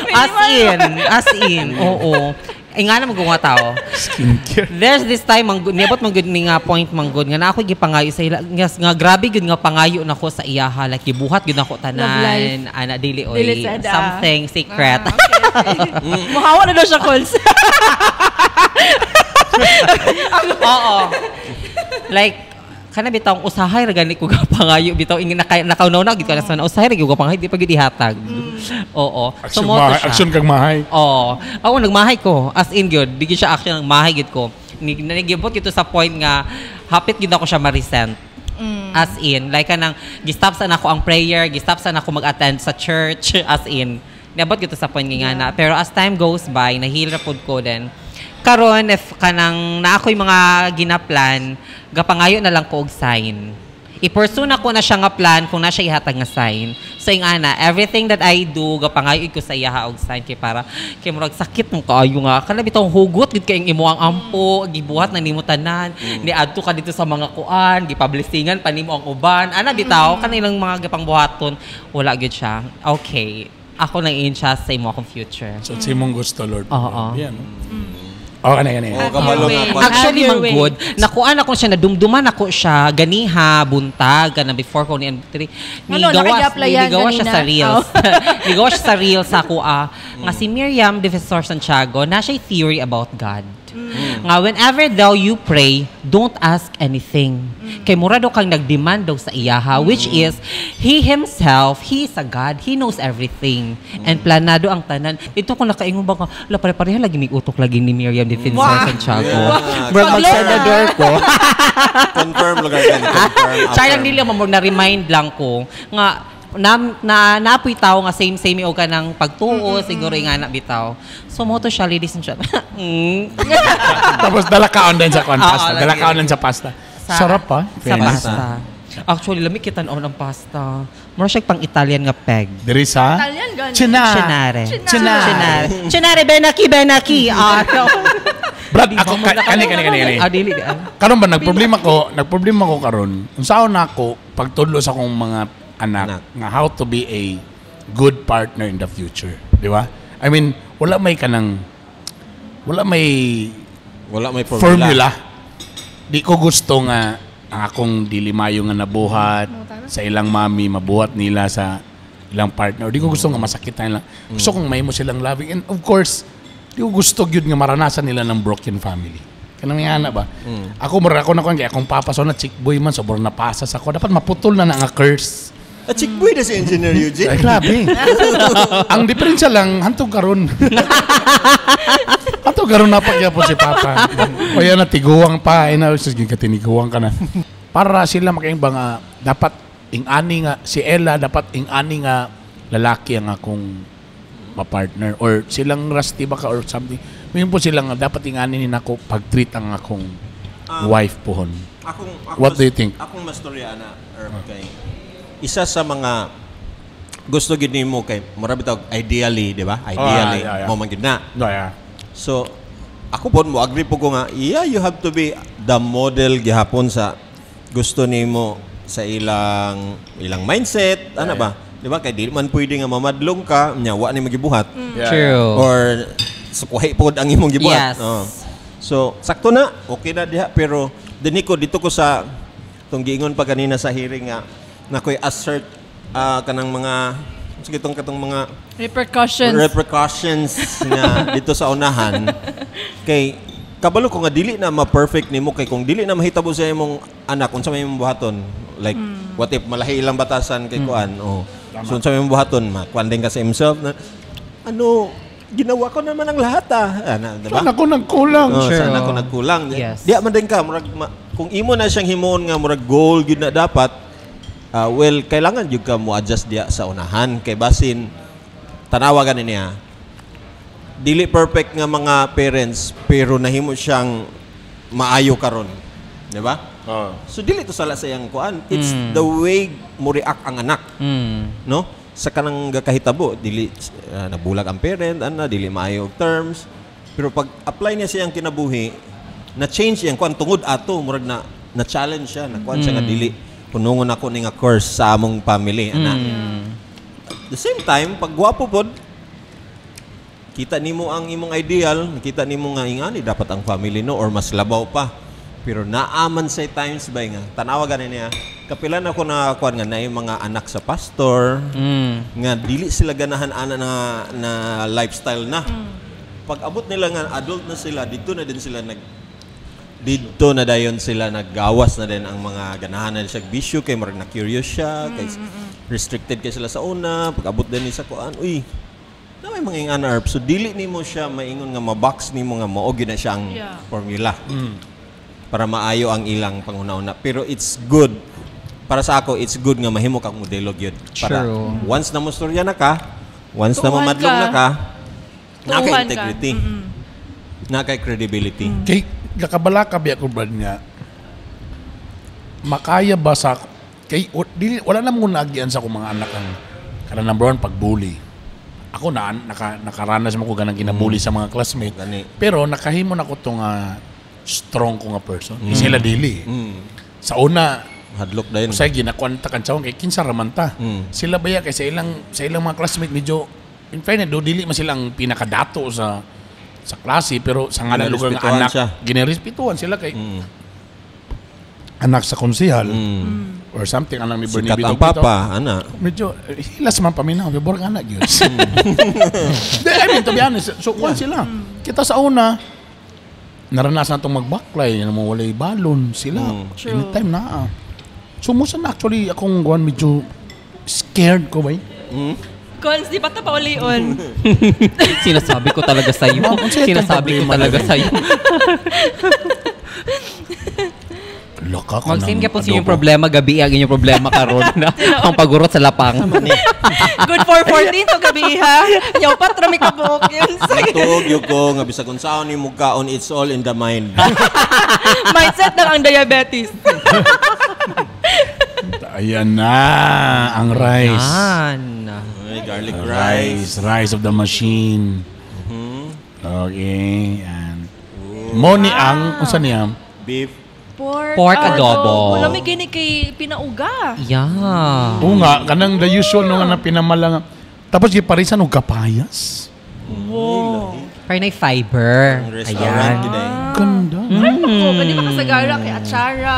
As in, as in, oo, ingana mo nga tao. Skincare. There's this time mang niabot man gud ni nga point man gud nga na ako gipangayo sa ila nga grabe gud nga pangayo nako sa iyaha, like gibuhat gud nako Love life. tanan ana, dili oy. Dili sad, ah. Something secret. Ah, okay. Muhawa na daw siya calls. Oo, like kana bitawng usahay ra gani ko pangayo bitaw ingin naka nakaunaw na gid ko na sa usahay ra gyud ko pangayo, di pa gyud ihatag. Oo. Action, mo to mahay, siya. Action kang mahay. Oo. Ako nagmahay ko. As in gyud, di gyud siya action, nagmahay gyud ko. Nagibot gyud to sa point nga hapit gyud ako siya ma-resent. As in, like kanang gi-stop sa nako ang prayer, gi-stop sa nako mag-attend sa church, as in. Niabot gyud to sa point nga na. Pero as time goes by, nahil ra pud ko then. Karon if kanang na ako'y mga ginaplan, gapangayo na lang ko og sign. I-pursue na ko na siya nga plan kung na siya ihatag nga sign. So ing ana, everything that I do, gapangayo ko sa iyaha og sign kay para kay murag sakit mo kaayo nga kana bitong hugot gid kay imo ang ampo, gibuhat na nimo tanan, niadto ka dito sa mga kuan, gipablessingan pa nimo ang uban. Ana bitaw kanilang mga gipangbuhaton, wala gyud siya. Okay. Ako nang i-entrust sa imo akong future. So, sa imong gusto, Lord. Oo. Yan. Oh, kana, kana. Oo, kabalo nga. Have your way. Actually, Have your way. manggod, nakuan ako siya, nadumduman ako siya, ganiha, buntag, kana before ko ni M3. Ano, nakagi-applyan Nigawa siya ganina? sa Reels. Nigawa siya sa Reels sa ako, ah. Nga si Miriam Defensor Santiago, na siya theory about God. Nga whenever daw you pray, don't ask anything. Kay mura daw kang nagdemand daw sa iyaha, which is, He Himself, He is a God, He knows everything. And planado ang tanan. Ito ko nakaingon ba ka, la pare-pareha lagi may utok lagi ni Miriam Defensor Santiago. Yeah. Murag mag-senador ko. Confirm lugar ka. Confirm. Char lang nila mamog na remind lang ko nga na, na napoy tao nga same same og ka ng pagtuo siguro nga na bitaw. So mo to siya, ladies and gentlemen. Tapos dala kaon din sa kon Oo, pasta. Dala lagi. kaon din sa pasta. Sarap pa. Sa pasta. Actually, lami kita noon ang pasta. Mura siya pang Italian nga peg. Diri sa Italian gani. China. Chenare. Chenare. Chenare. Chenare benaki benaki. Ah, no. Brad, ako kani kani kani kani. Ah, dili. Ah. Karon ba nagproblema ko karon. Unsaon na ako pagtudlo sa akong mga anak, Anak. nga how to be a good partner in the future, di ba? I mean, wala may Wala may formula. formula. Di ko gusto nga ang akong dili mayo nga nabuhat sa ilang mami, mabuhat nila sa ilang partner. Di ko gusto nga masakit na nila. Gusto kong mahimo silang loving. And of course, di ko gusto gyud nga maranasan nila ng broken family. Kanang may ana ba? Ako mura ako na kay akong papa so na chick boy man sobrang napasas ako. Dapat maputol na na nga curse. Ah, chick boy na si Engineer Eugene. Ay, grabe. Ang diferensya lang, hantog karon. Hantog karon napagyapon si Papa. O yan na, tiguang pa. Ay na, sige ka, tiniguang ka na. Para sila makaing ba nga, dapat ing-ani nga, si Ella, dapat ing-ani nga lalaki ang akong ma-partner. Or silang rusty ba ka or something. Mayroon po sila nga, dapat ing-ani ni nako pag-treat ang akong wife pohon. Akong What do you think? Akong mastorya na Herb kay isa sa mga gusto gid nimo kay mura bitaw ideally, di ba? Ideally, Ah, yeah. mo man gid na. No, yeah. So ako po mo agree po ko nga, yeah, you have to be the model gihapon sa gusto nimo sa ilang ilang mindset, ano ba? Di ba? Kay di man pwede nga mamadlong ka, nya wa ni magibuhat. Yeah. True. Or sukuhi pod ang imong gibuhat. Yes. Oh. So, sakto na, okay na diha, pero dinhi ko dito ko sa tong giingon pa kanina sa hearing nga na ko'y assert kanang mga sige tong katong mga Repercussions. Repercussions nga dito sa unahan kay kabalo ko nga dili na ma-perfect nimo, kay kung dili na mahitabo sa imong anak, unsa may imong buhaton? Like, what if malahi ilang batasan kay kuan? Oh, so unsa may imong buhaton? Ma kuan din ka sa himself na ano, ginawa ko naman ang lahat ah. Ana, diba? Saan ako nagkulang? Oh, True. saan ako nagkulang? Yes. Diya man din ka murag kung imo na siyang himuon nga murag goal gyud na dapat, well, kailangan gyud ka mo adjust diya sa unahan kay basin tanawa gani niya. Dili perfect nga mga parents, pero nahimo siyang maayo karon. Di ba? Oh. So dili to sala sa iyang kuan. It's the way mo react ang anak, no? Sa kanang gakahitabo, dili nabulag ang parent, ana, dili maayo og terms, pero pag apply niya siyang kinabuhi, na change iyang kuan tungod ato, murag na na challenge siya, na kuan siya nga dili punungon ako ni nga curse sa among family, ana. At the same time, pag gwapo pod, kita nimo ang imong ideal, nakita nimo nga ingani dapat ang family, no, or mas labaw pa. Pero naaman sa times ba nga tanawa gani niya. Kapila na ko na kuan nga naay mga anak sa pastor nga dili sila ganahan ana na na lifestyle na. Pag abot nila nga adult na sila, dito na dayon sila naggawas na din ang mga ganahan na siya bisyo kay murag na curious siya kay restricted kay sila sa una. Pag abot din ni sa kuan, uy, na may mga ingana herb, so dili nimo siya maingon nga mabox nimo nga mao gyud na siya ang formula para maayo ang ilang panghuna-una, pero it's good para sa ako, it's good nga mahimo kang modelo gyud para True. Once na mostorya na ka, once na Tuuhan mamadlong ka. na ka, na kay Tuuhan ka. integrity, na kay credibility. Kay nakabala ka biya ko, Brad, nga makaya ba sa kay o, dili, wala na mo naagian sa akong mga anak ang kanang number one pagbully. Ako na nakaranas mo ko ganang ginabully sa mga classmate. Gani. Pero nakahimo na ko tong strong ko nga person. Sila dili. Sa una, Hadlok dayon. usay ginakuan ta kantsawon kay kinsa raman ta. Sila baya kay sa ilang mga classmate medyo, in fairness do, dili man sila ang pinakadato sa klase, pero sa ngalan lugar nga Ginerespetuhan anak siya. ginerespetuhan sila kay anak sa konsehal or something, anak ni Bernie Sikat ang Bitaw Bitaw. papa, ana. Medyo hilas man paminaw, kay borg anak yun. Di, I mean, to be honest, so kuwan sila. Kita sa una, naranasan itong magbaklay, ano mo, walay balon sila. True. Anytime na. Ah. So, musa na actually akong kuwan, medyo scared ko ba eh? Cons, di pa ta paulion. Sinasabi ko talaga sa iyo. Ma'am, unsa itong Sinasabi ko problema talaga na sa iyo. Laka ko Magsin ng ka po sa inyong adobo. problema gabi ang inyong problema karon na ang pagurot sa lapang. Good for 14 to gabi ha. Yaw pa trami ka buok yun. Natuog yun ko nga bisag unsaon nimo kaon, it's all in the mind. Mindset lang ang diabetes. Ayan na, ang rice. Yan. Ay, garlic rice. Rice, rice of the machine. Okay, and mo ni ang unsa niya? Beef. Pork, Pork adobo. Wala may gini kay pinauga. Yeah. Oo nga, kanang the usual no nga na pinamala nga. Tapos giparisan og kapayas. Wow. Para na fiber. Ang restaurant Ayan. gid eh. Ganda. Ay, ako, di ba kasagara kay atsara?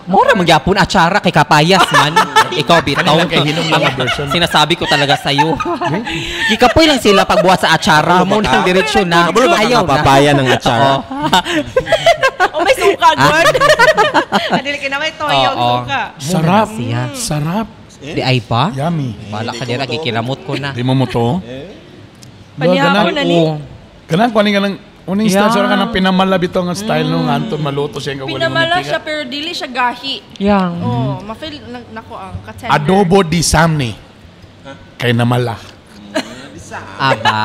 Mura magyapon atsara kay kapayas man. Ikaw bitaw. Kanila kay hinom lang ang version. Sinasabi ko talaga sa iyo. Gikapoy lang sila pagbuhat sa atsara mo Kabalo ba ka? nang diretsyo na. Kabalo ba ka Ayaw nga papaya ng atsara? Oo. Oh, may suka, God. Adili ka na may toyo, Oo. suka. Sarap. Siya. Sarap. Di ay ba? Yummy. Bala ka dira gikilamot ko na. Di mo mo to? Panihapon na ni. Oo. Kanang kuan nga nang uning style Yeah. yeah. kanang pinamala bitaw nga style no nga anton maluto siya ang kaugalingon Pinamala nga siya pero dili siya gahi. Yang. Oh, ma-feel na, nako ang katender. Adobo di samni. Kay namala. Aba.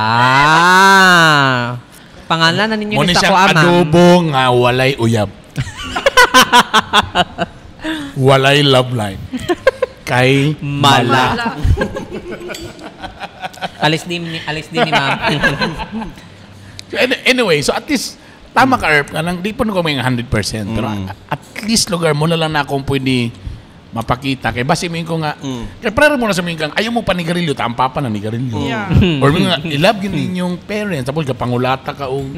Pangalan na ninyo Mo ni ni sa siyang ko ama. adobo nga walay uyab. Walay love line. Kay Mala. Mala. Alis din ni ma'am. So, anyway, so at least tama ka, Erp, nga nang di po na ko may 100%, pero at least lugar mo na lang na akong pwede Mapakita kay basi mo ko nga kay prero mo na sa mga kang ayaw mo pa nigarilyo ta ang papa na nigarilyo. Or mga i-love gyud ninyong parents tapos gapangulata ka og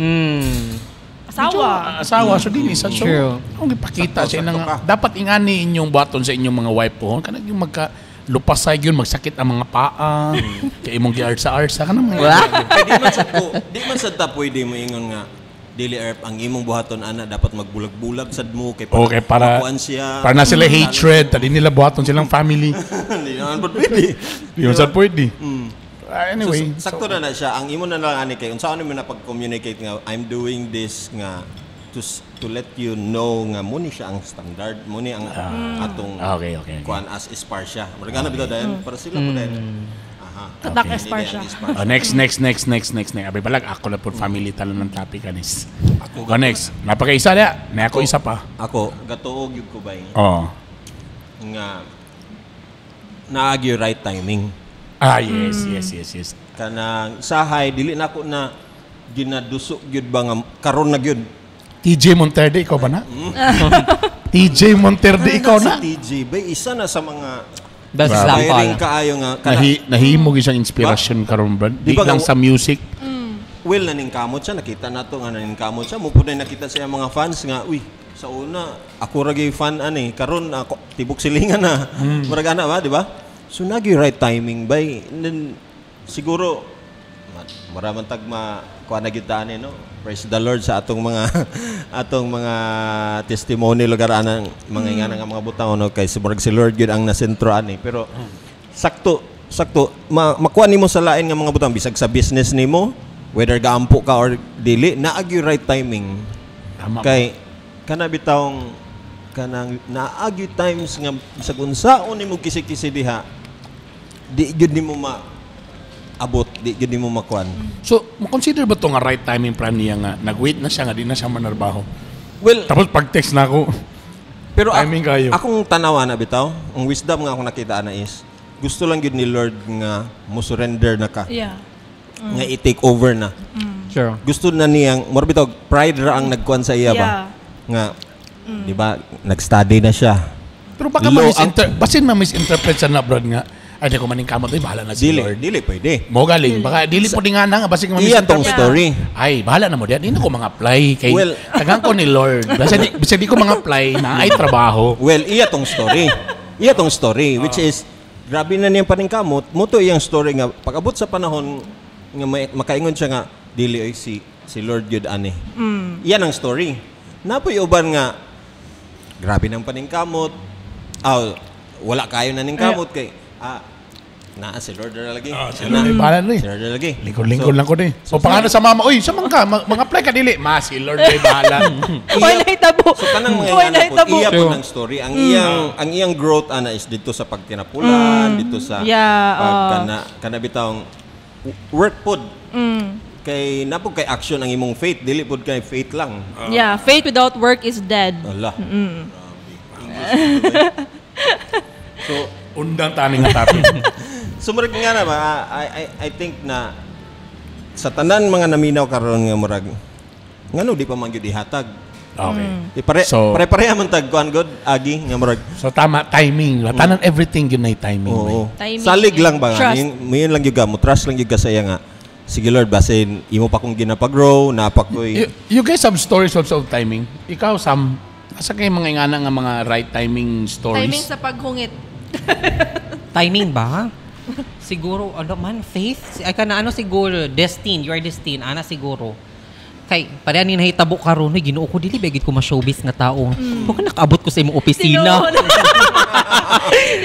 Asawa. Asawa so dili sa so True. akong gipakita sa Sakto, inang sakto ka. Dapat ingani inyong buhaton sa inyong mga wife po kanang yung magka lupasay gyud magsakit ang mga paa kay imong giarsa-arsa kanang mga Kay di man sad ko, di man sad ta pwede mo ingon nga dili erp ang imong buhaton ana dapat magbulag-bulag sad mo kay Okay, para makuan siya. para na sila hatred, tadi nila buhaton silang family. Di naman pod pwede. Di man sad pwede. Ah, anyway, So, sakto na na siya. Ang imo na lang ani kay unsa ano mo na pag-communicate nga I'm doing this nga to let you know nga mo ni siya ang standard, mo ni ang atong Ah, okay. kuan as Esparcia. Murag ana bitaw dayon para sila po dayon. Aha. Tatak Hindi Esparcia. dayon Esparcia. Oh, next, next, next, next, next, next. Abi balag, ako na po family talon ng topic anis. Ako go next. Napakaisa na. Na ako isa pa. Ako gatuog gyud ko bay Oh. nga naagi right timing. Ah, yes. Kanang sahay dili nako na ginadusok gyud ba nga karon na gyud. TJ Monterde, ikaw ba na? TJ Monterde, ikaw na? Si TJ bay isa na sa mga Best Grabe. example. inspiring kaayo nga kana Nahimog isang inspiration karon brad. Di Di ba lang nga- sa music. Well, naningkamot siya. Nakita na to nga naningkamot siya. Mupod na nakita siya mga fans nga, uy, sa una, ako ra gyud fan ani. Karon ako tibok silingan na. Murag ana ba, di ba? So nagi right timing bay. And then, siguro mara man tag ma kuan na gyud ta ani no. Praise the Lord sa atong mga atong mga testimony lugar anang mga ingana nga mga butang no kay si murag si Lord gyud ang nasentro ani. Pero sakto sakto makuha nimo sa lain nga mga butang bisag sa business nimo whether gaampo ka or dili naag yung right timing Tama. kay kana bitawng kanang naag yung times nga bisag unsaon nimo kisi-kisi diha di gyud nimo ma abot di gyud nimo makuan. So, mo-consider ba to nga right timing plan niya nga nag-wait na siya nga di na siya manarbaho? Well, Tapos pag-text na ako, pero timing kayo. Akong tanawa na bitaw, ang wisdom nga akong nakita na is gusto lang gyud ni Lord nga mo surrender na ka nga i-take over na. Sure. Gusto na niyang mura bitaw pride ra ang nagkuan sa iya ba nga di ba nag-study na siya. Pero baka Low basin ma-misinterpret sa na brad nga ay di ko maning kamot ay bahala na si Dili, Lord. dili pwede. Mo galing baka dili po di nga na nga basin Iya tong ma-misinterpret. story. Ay, bahala na mo diyan. Di na ko mga apply kay Well- tagang ko ni Lord. Basta di ko mga apply na ay trabaho. Well, iya tong story. Iya tong story which is grabe na niyang paningkamot. Mo to iyang story nga pag-abot sa panahon nga makaingon siya nga dili oy si si Lord gyud ani. Iyan ang story. Napoy uban nga grabe nang paningkamot. Aw, wala kayo na ningkamot kay naa si Lord ra lagi. Ah, si Lord, ay, bahala na eh. Si Lord ra lagi. Lingkod-lingkod lang ko di. O paano sa mama, uy, sa mga ka, mga-apply ka dili. Ma, si Lord ay bahala. Wala hitabo. So kanang mga Wala ingana po, hitabo. iya po ng story. Ang iyang growth ana is dito sa pagtinapulan, dito sa Yeah, pag oo. kana kana bitawng work pod. Kay napod kay action ang imong faith, dili pod kay faith lang. Yeah, faith without work is dead. Ala. Grabe. English ito, eh. So, Undang tani nga topic. so murag nga na ba, I think na sa tanan mga naminaw karon nga murag ngano di pa man gyud ihatag. Okay. Di pare So- pare-pareha man tag kuan god agi nga murag So tama, timing. Tanan everything yun na timing. Oo. Timing Salig and lang ba nga? trust. Yun lang yung ka, mo trust lang yung ka sa iya nga. Sige Lord, basin imo pa kong ginapag-grow, napakoy. You guys have stories also of timing. Ikaw, Sam, asa kay mga ingana nga mga right timing stories? Timing sa paghungit. Timing ba? Siguro, ano man, faith? Ay, kana ano siguro, destined, you are destined, ana siguro. Kay, pareha ni nahitabo karon, uy, Ginoo ko, dili ba gid ko ma-showbiz nga tao. Baka nakaabot ko sa imong opisina. Tinuod.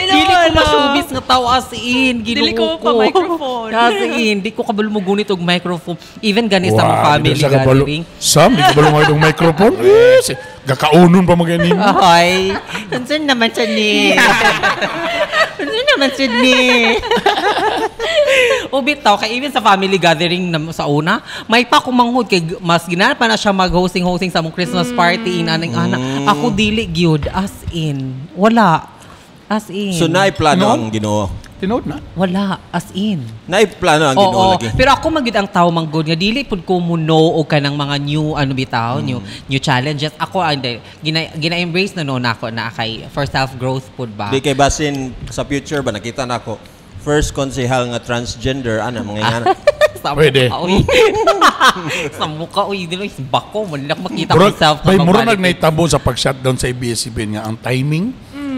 Dili ko ma-showbiz nga tao as in, Ginoo Dili ko ko. pa microphone. As in, di ko kabalo mo gunit og microphone. Even gani sa mga family di na siya kabalo. gathering. Sam, di ka balo nga itong microphone? Eh, gakaunon pa maganin. Ahoy. Concern naman siya ni. Concern naman siya ni. O bitaw, kay even sa family gathering na, sa una, may pa kumanghod kay mas ginahan pa na siya mag-hosting-hosting sa mong Christmas party in aning ana. Ako dili gyud as in. Wala. As in. So naay plano ang Ginoo. Tinuod na. Wala, as in. Naiplano ang Ginoo Oo, lagi. pero ako man gyud ang tao man gud nga dili pud ko mo know og kanang mga new ano bitaw, new new challenges. Ako ang gina, gina-embrace na noon ako na kay for self growth pud ba. Di kay basin sa future ba nakita na ako first konsehal nga transgender ana mga ingana. Sa Pwede. mukha, uy. Sa mukha, uy. Dili, bako. Wala ko makita Murag, myself. bay, murag nagnaitabo sa pag-shutdown sa ABS-CBN nga ang timing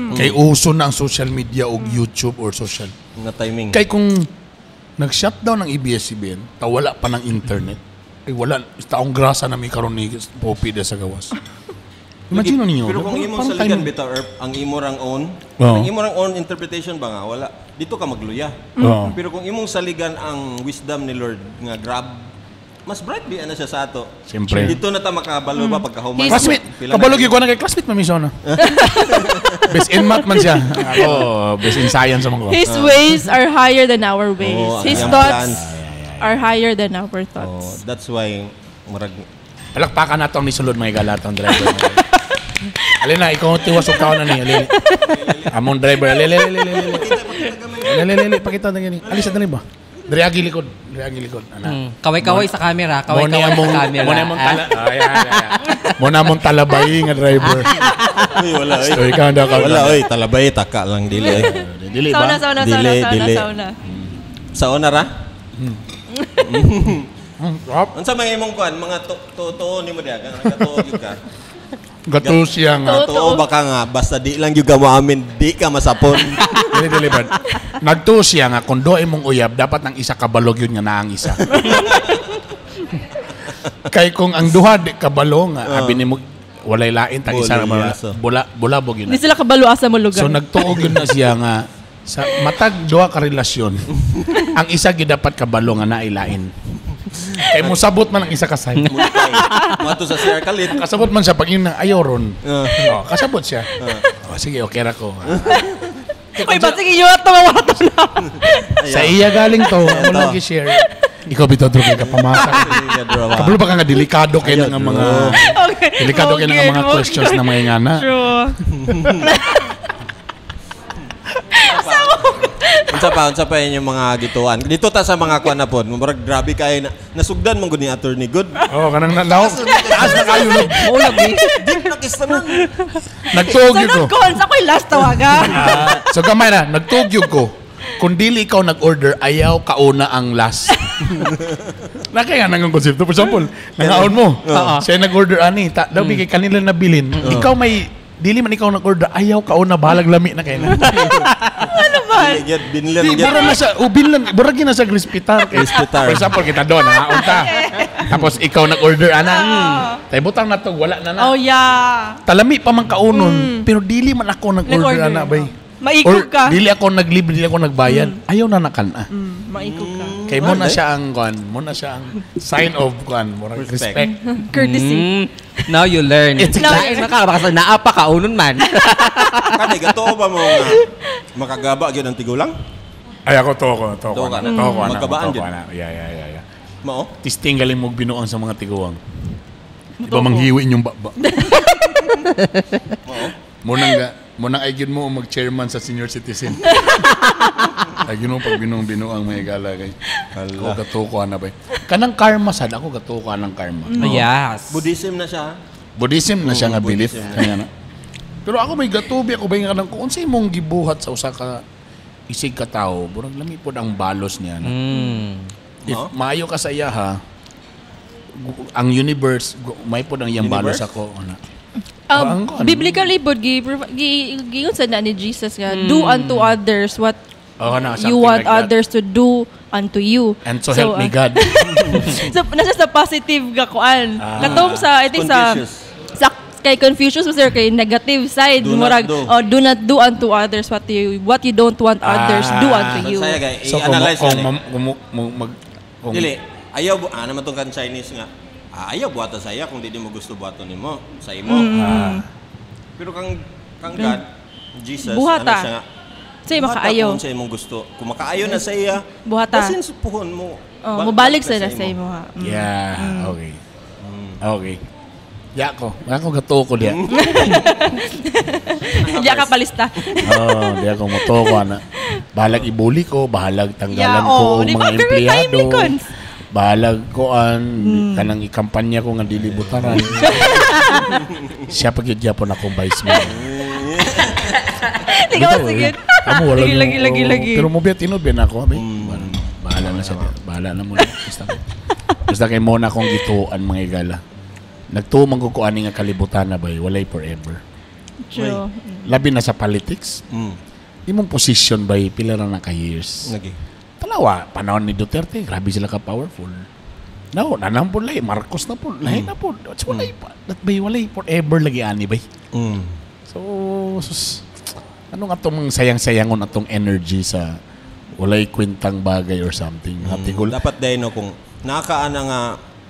kay uso na ang social media og YouTube or social. Nga timing. Kay kung nag-shutdown ang ABS-CBN, ta wala pa ng internet. Ay wala, taong grasa na may karon ni Poppy de sa gawas. Imagine ninyo. Pero kung imong parang saligan timing. bitaw Erp, ang imo rang own, Oo. ang imo rang own interpretation ba nga wala dito ka magluya. Oo. Pero kung imong saligan ang wisdom ni Lord nga grab mas bright bi ana siya sa ato. Siyempre. Dito na ta makabalo ba pagkahuman. Classmate, Pila na kabalo gyud ko na kay classmate mamisona. Best in math man siya. Ako, best in science man ko. His ways are higher than our ways. Oo, ang His iyang thoughts plans. are higher than our Oh, thoughts. that's why murag Palakpakan nato ang nisulod mga igala atong driver. Alin na, ikaw ang tiwas og kaon na ni. Alin. Among driver. Ali, ali, ali, ali, ali. Ali, ali, ali, pakita na gani. Ali sa dali ba? Diri agi likod, diri agi likod. Ana. Kaway-kaway sa camera. Mo ni Kaway-kaway sa among camera. mo ni among Ah. tala. Ay, ay, ay, ay. Mo na among talabay nga driver. Uy, wala oy. So ikaw daw ka. Wala oy, talabay taka lang dili oy. Dili ba? Sauna, sauna, sauna, Dili, sauna, dili. sauna. Sa una ra? Rap. Unsa may imong kuan mga tuo nimo diha kang nagatuo gyud ka. Gato siya nga. Tuo ba ka nga basta di lang gyud ka moamin di ka masapon. Dili dili ba? Nagtuo siya nga kung do imong uyab dapat ang isa kabalog yun nga naang isa. Kay kung ang duha di kabalo nga abi nimo walay lain tag isa Bula, ra bula bulabog yun. Hindi sila kabalo asa mo lugar. So nagtuo gyud na siya nga sa matag duha ka relasyon ang isa gyud dapat kabalo nga nailain. Kay mosabot man ang isa ka side. Multay. Moadto sa CR kalit. Kasabot man siya pag yun na ayaw ron. Oh, kasabot siya. Oh, sige, okay ra ko. Uy, ba't sige yun at tumawa to na? Sa iya galing to, mo lagi share. Ikaw bitaw dro kay kapamasa. Kabalo ba ka nga delikado kay nga mga Okay. delikado kay nga mga Okay, questions na mga ngana. True. Unsa pa inyong mga gituan. Dito ta sa mga kuan na pod. Murag grabe kay na, nasugdan man gud ni Attorney Good. Oh, kanang nalaw. Taas na kayo no. Mao lagi. Deep na kistanan. Nagtuog gyud ko. Sunod ko, sa ako'y last tawaga. Ah, so gamay na, nagtuog gyud ko. Kung dili ikaw nag-order, ayaw kauna ang last. Nakaya nang konsepto. For example, nangaon mo. Siya nag-order ani, ta, daw kay kanila nabilin. Ikaw may dili man ikaw nag-order, ayaw kauna balag lami na kay na. Ano ba? Dili gyud binlan Di, gyud. mura na sa, ubin lang, mura gyud na sa respitar. Respitar. For example, kita doon, nangaon ta. Tapos ikaw nag-order ana. Tay butang na to, wala na na. Oh, yeah. Talami pa man kaunon, pero dili man ako nag-order Nag-order. ana bay. Maikog Or ka. dili ako naglibre, dili ako nagbayad. Ayaw na nakan ah. Maikog ka. Kay mo na siya ang kuan, mo na siya ang sign of kuan, murag Respect. respect. Courtesy. Now you learn. It's Lain man ka, baka sa naa pa kaunon man. Kani gatuo ba mo nga makagaba gyud ang tigulang? Ay ako to ko, to ko. Tuo ka na. To ko na. Magkabaan To ko yun. na. Yeah. Mao? Tisting galing mong binuang sa mga tiguang. Di ba manghiwin yung baba? Munang ga, munang ay gyud mo mag-chairman sa senior citizen. Ay gyud mo pag binuang binuang may gala kay. Ako gatuo ko na ba. Kanang karma sad ako gatuo ko ng karma. Yes. Buddhism na siya. Buddhism na siya nga belief. Buddhism. Kaya na. Pero ako may gatubi ako ba nga kanang kung unsay imong gibuhat sa usa ka isig ka tawo, burag lami pod ang balos niya. Na. If maayo ka sa iya ha, ang universe may pod ang iyang balos Universe? ako. Ana. Ang kuan. Biblically, pod, giingon sa na ni Jesus nga, do unto others what Oh, na, you something want like that. others to do unto you. And so, help me God. So, nasa sa positive ga kuan. Ah. Katong sa, I think sa, Confucius. sa kay Confucius was there kay negative side Do not murag do. oh, do not do unto others what you don't want others do Ah. unto you. Saya kay So kung i-analyze kung, gani. kung, mag kung, Dili, ayaw ano man tong kan Chinese nga. Ah, ayaw buhaton sa iya kung di mo gusto buhaton nimo sa imo. Pero kang kang God, Jesus, Buhata. ano siya nga? Say buhata makaayo. Kung sa imong gusto. Kung makaayo na sa iya, Buhata. basin sa puhon mo. Oh, mobalik sa na sa imo ha. Yeah, okay. Okay. Ya ko. Ako gatuo ko diya. Diya ka palista. Oh, di ako motuo ko ana. Bahalag ibuli ko, bahalag tanggalan Yeah, ko oh, og di ba? mga Very empleyado. timely, Cons. Bahalag ko an kanang ikampanya ko nga dili butaran. Siya pag yun gyapon akong vice mayor. Di ka sige. Amo wala Lagi, mo- lagi, lagi, oo. lagi. Pero mo biya tinud biya na ako, abi. Bahala na siya. Bahala na mo. Basta kay mo na akong gituan, mga igala. Nagtuo man ko ani nga kalibutan na bay, walay forever. True. Labi na sa politics. Imong position bay pila ra na ka years. Lagi. Tanawa, panahon ni Duterte, grabe sila ka powerful. No, nanang po lahi, Marcos na po, lahi na po. So, walay pa, that bay, walay forever lagi ani bay. So, sus, ano nga itong sayang-sayangon atong energy sa walay kwentang bagay or something. Mga tigol. Dapat din no kung nakaana nga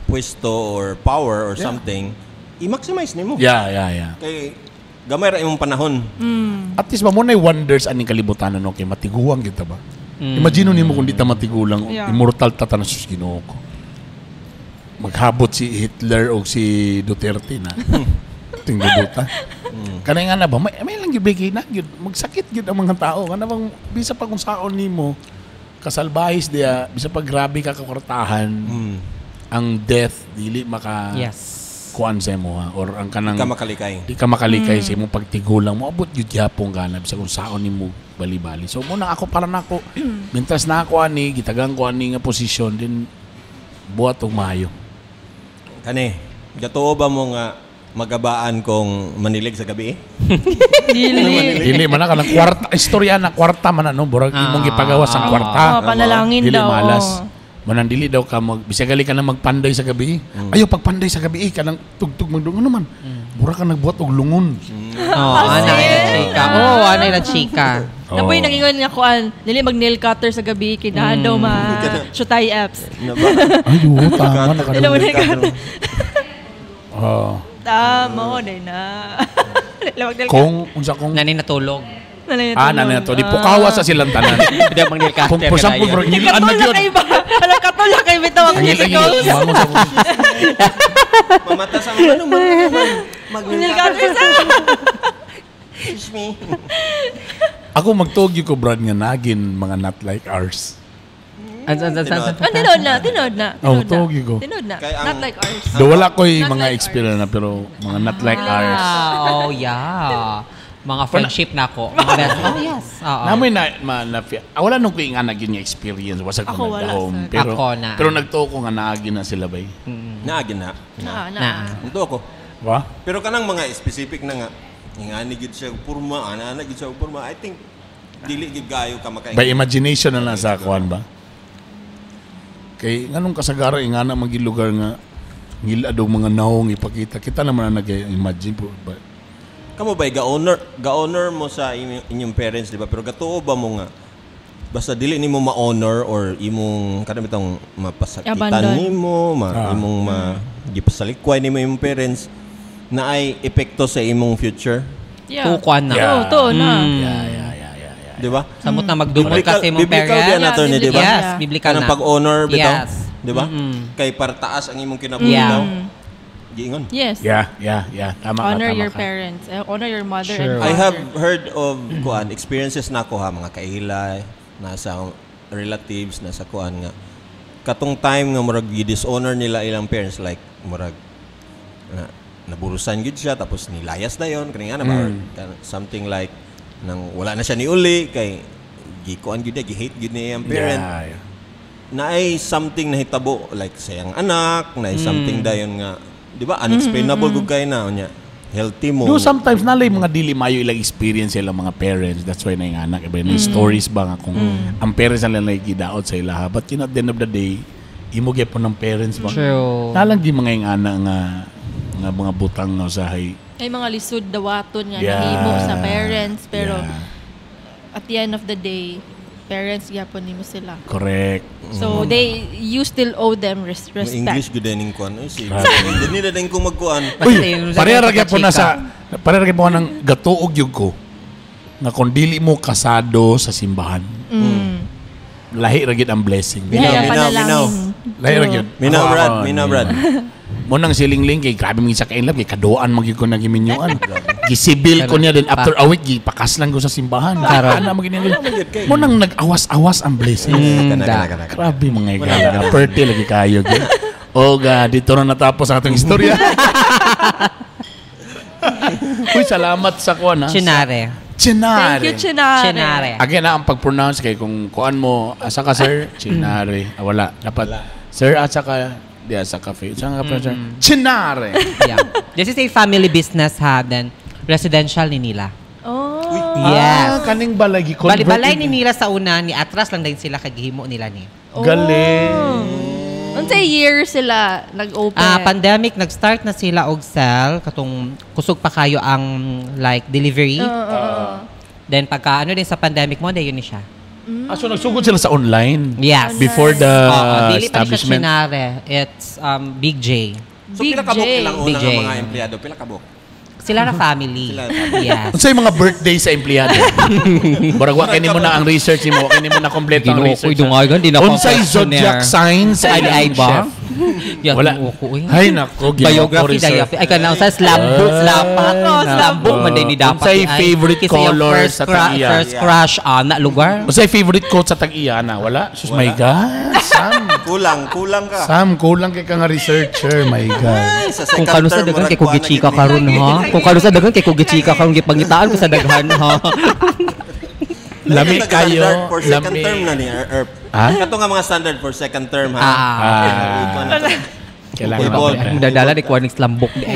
pwesto or power or something, i-maximize nimo. Yeah. Kay gamay ra imong panahon. At least ba mo na wonders aning kalibutan, no, kay matiguang kita ba? Imagine nimo kung di ta matigulang, immortal ta tanan, sus, Ginoo ko. Maghabot si Hitler o si Duterte na. Tingduduta. Kanay nga na ba may lang gyud kay na gyud magsakit gyud ang mga tao kana bang bisa pa kung saon nimo kasalbahis diya, bisa pa grabe ka kakwartahan, ang death dili maka kuan sa imo ha, or ang kanang Di ka makalikay. di ka makalikay sa imong pagtigulang mo abot gyud gyapon ka na bisag kung saon nimo bali-bali. So muna ako para nako, mintras na ako ani gitagang ko ani nga posisyon din, buhat og maayo. Kani, gatuo ba mo nga magabaan kung manilig sa gabi? Dili. Dili man na kanang kwarta istorya na kwarta man ano, burag imong gipagawas ang kwarta. Oh, panalangin Dili daw. malas. Oh. Manang dili daw ka mag bisag gali ka na magpanday sa gabi. Ayo pagpanday sa gabi eh, kanang tugtog magdung ano man. Mura ka nagbuhat og lungon. Oh, anay na chika. Oh, anay na chika. Oh. Napoy nangingon nga kuan, dili mag nail cutter sa gabi kay daan daw ma shutay apps. Na ba? Ay, oo, tama Dili mo na nail cutter. Oh. Tama mo day na. Dili mag nail cutter. Kung unsa kung Nani natulog. Nanay Ah, nanay to di pukawa sa silang tanan. Hindi mag nail Kung cutter. for example, bro, ngilan na Katulak gyud. kay ba? Ala katulak kay bitaw ang Ang music ngil ko. sa Mamata sa mga ano man. Mag Nail cutter sa. Excuse me. Ako magtuog gyud ko, Brad, nga nagin mga not like ours. An an an an. Ah, tinood na, tinood na. Oh, Tinood na. tuog gyud ko. Tinood na. Kay ang- Not like ours. Do wala ko'y Not mga like experience na pero mga not like ours. Ah, oh yeah. Mga friendship na ako. Mga best. Oh yes. Oo. Namoy na, ma, na ah, wala nung ko nga naging nga experience wasa ko Ako wala, nagdahom sir. pero Ako na. pero nagtuo ko nga naagi na sila bay. Naagi na. Na, na. Na. Ito ako. Wa? Pero kanang mga specific na nga, ingani gid siya og purma, ana-ana gid siya og purma. I think dili gid gayo ka makaingon. By imagination na lang sa kuan ba? Kay nganong kasagara ingana man gyud lugar nga ngilad og mga naong ipakita kita naman na nag-imagine po ba? Kamo ba ga-honor mo sa inyong parents, di ba? Pero gatuo ba mo nga basta dili nimo ma-honor or imong kanang bitong mapasakitan Abandon. nimo, ma, imong ma gipasalikway nimo imong parents na ay epekto sa imong future, Yeah. Tukuan na. Yeah. Oo, to na. Yeah. di ba? Samot na magdumot ka sa imong Biblical parents. yan, attorney, di ba? Yes, Yeah. biblical Kanang na. pag-honor bitaw, Yes. di ba? Kay para taas ang imong kinabuhi daw. Giingon. Yes. Yeah. Tama ka, Honor tama your ka. parents. Eh, honor your mother Sure. and I father. have heard of kuan experiences na ko ha, mga kaila nasa relatives nasa kuan nga katong time nga murag gi-dishonor nila ilang parents, like murag na, naburusan gid siya tapos nilayas na yon kani nga na ba, or something like nang wala na siya ni uli kay gikuan gid niya, gi-hate gid niya iyang parent Yeah. na ay something na hitabo like sayang anak na ay something dayon nga, di ba, unexplainable gud kay na unya healthy mo. Do sometimes nalay mga dili mayo ilang experience sa ilang mga parents. That's why na yung anak. Iba na yung stories ba nga kung ang parents nila nagidaot sa ilaha. But you know, at the end of the day, imo gyapon ng parents ba? True. Nalang di mga yung anak nga nga mga butang nga usahay. Ay mga lisod dawaton nga Yeah. nahimo sa parents pero at the end of the day parents gyapon nimo sila. Correct. So they you still owe them May English respect. gud din kuan. Ay, si. Dili na din ko magkuan. Basta Uy, yung- pareha ra gyapon na sa pareha ra gyapon ng gatuog gyud ko nga kung dili mo kasado sa simbahan. Lahi ra gyud ang blessing. Minaw, Lahi ang minaw, minaw. panalangin. Lahi ra gyud. Minaw, Ako, Brad. ako, Minaw, Brad. Mo nang silingling kay grabe man sa kainlab kay kaduan man gyud ko nagiminyuan. Gisibil ko niya then after a week gipakaslan ko sa simbahan. Karon. Ana man gyud niya. Mo nang nag-awas-awas ang blessing. Kana, kana, kana, kana. Grabe mga igala. Perti lagi kayo. Gyud. Oga, dito na natapos ang atong istorya. Uy, salamat sa kuan ha. Chinare. Chinare. Thank you, Chinare. Chinare. Again, ang pag-pronounce kay kung kuan mo, asa ka sir? Chinare. Ah, wala. Dapat, sir, asa ka? Di asa cafe. Saan ka pa, sir? Chinare. Yeah. This is a family business ha, then residential ni nila. Oh. Yes. Ah, kaning balay gi-convert. Bali-balay ni nila sa una, ni atras lang din sila kagihimo nila ni. Galing. Unsay year sila nag-open? Ah, pandemic nag-start na sila og sell katong kusog pa kayo ang like delivery. Then pagka ano din sa pandemic mo, dayon ni siya. Ah, so nagsugod sila sa online? Yes. Before the Oo, dili pa ni siya establishment. Chinare. It's Big J. So Big pila kabuk J. ilang Big una J. nga mga empleyado? Pila kabuk? Sila na family. Sila na family. Yes. Unsay mga birthday sa empleyado? Murag wa kini mo na ang research nimo, wa kini mo na kompleto ang Ginoo ko, research. dungagan, di na ako Unsay questionnaire. zodiac sign sa Ay, ay ilang ba? chef? Wala. Wala. Ay nako, ginoo ko, Biography research. daya. Ay kana sa slam book lapat. Ay, Slam book man din ni dapat. Unsay Ay, favorite kasi yung color first sa tag-iya? First crush na lugar. Unsay favorite quote sa tag-iya na? Wala? Sus, my God. Sam. Kulang, kulang ka. Sam, kulang kay ka nga researcher. My God. Ay, sa Kung second kano sa term, daghan murag kay kuha na kugichika gid ni. karon ha. Kung kano sa daghan kay kugichika karon gipangitaan ko sa daghan ha. Lami Standard kayo. for second Lami. term na ni Erp. Ha? Kato nga mga standard for second term ha. Ah. Ah. Kailangan Evolve. pa. Ang dadala ni kuha ng slam book di.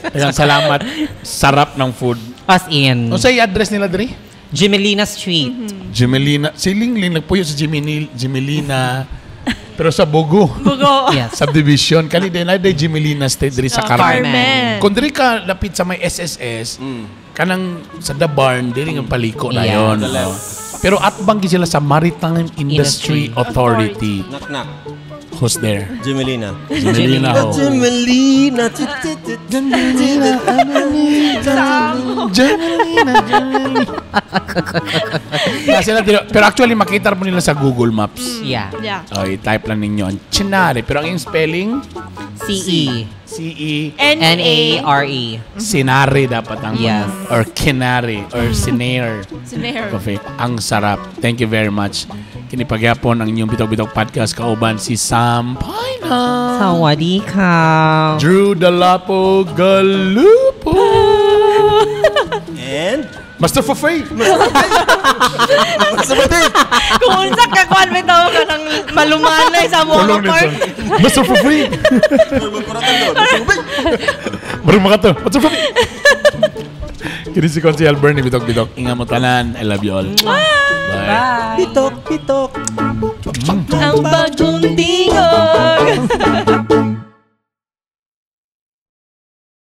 Daghang salamat. Sarap ng food. As in Unsay address nila diri? Jimelina Street. Jimelina. Si Lingling nagpuyo sa Jimelina. Pero sa Bogo. Bugo. Yes. Subdivision. Kani din ay Jimelina State diri sa Carmen. Carmen. Kung diri ka lapit sa may SSS, kanang sa The Barn, diri nga paliko na Yes. yon. The left. Pero atbang gid sila sa Maritime Industry Industry. Authority. Knock knock. Who's there? Jimelina. Jimelina. Ho. Jimelina. Jimelina, Jimelina. Na sila diri- Pero actually makita mo nila sa Google Maps. Yeah. Yeah. Oh, i-type lang ninyo ang Chinare. Pero ang iyong spelling, C E C-E, N A R E. Sinare dapat ang Yes. or Kinare or Sinare. Sinare. Coffee. Ang sarap. Thank you very much. Kinipagyapon ang inyong Bitok-Bitok Podcast kauban si Sam Pina. Sawadee ka. Drew Dalapo Galupo. And Master Fafay. Master Kung unsa ka kuan bitaw ka ng malumanay sa mga Tulong part. nito. Master Fafay. Marang makato. Master Fafay. Kini si Consi Alberni, Bitok Bitok. Ingat mo tanan. I love you all. Bye. Bye. Bitok, bitok. Ang bagong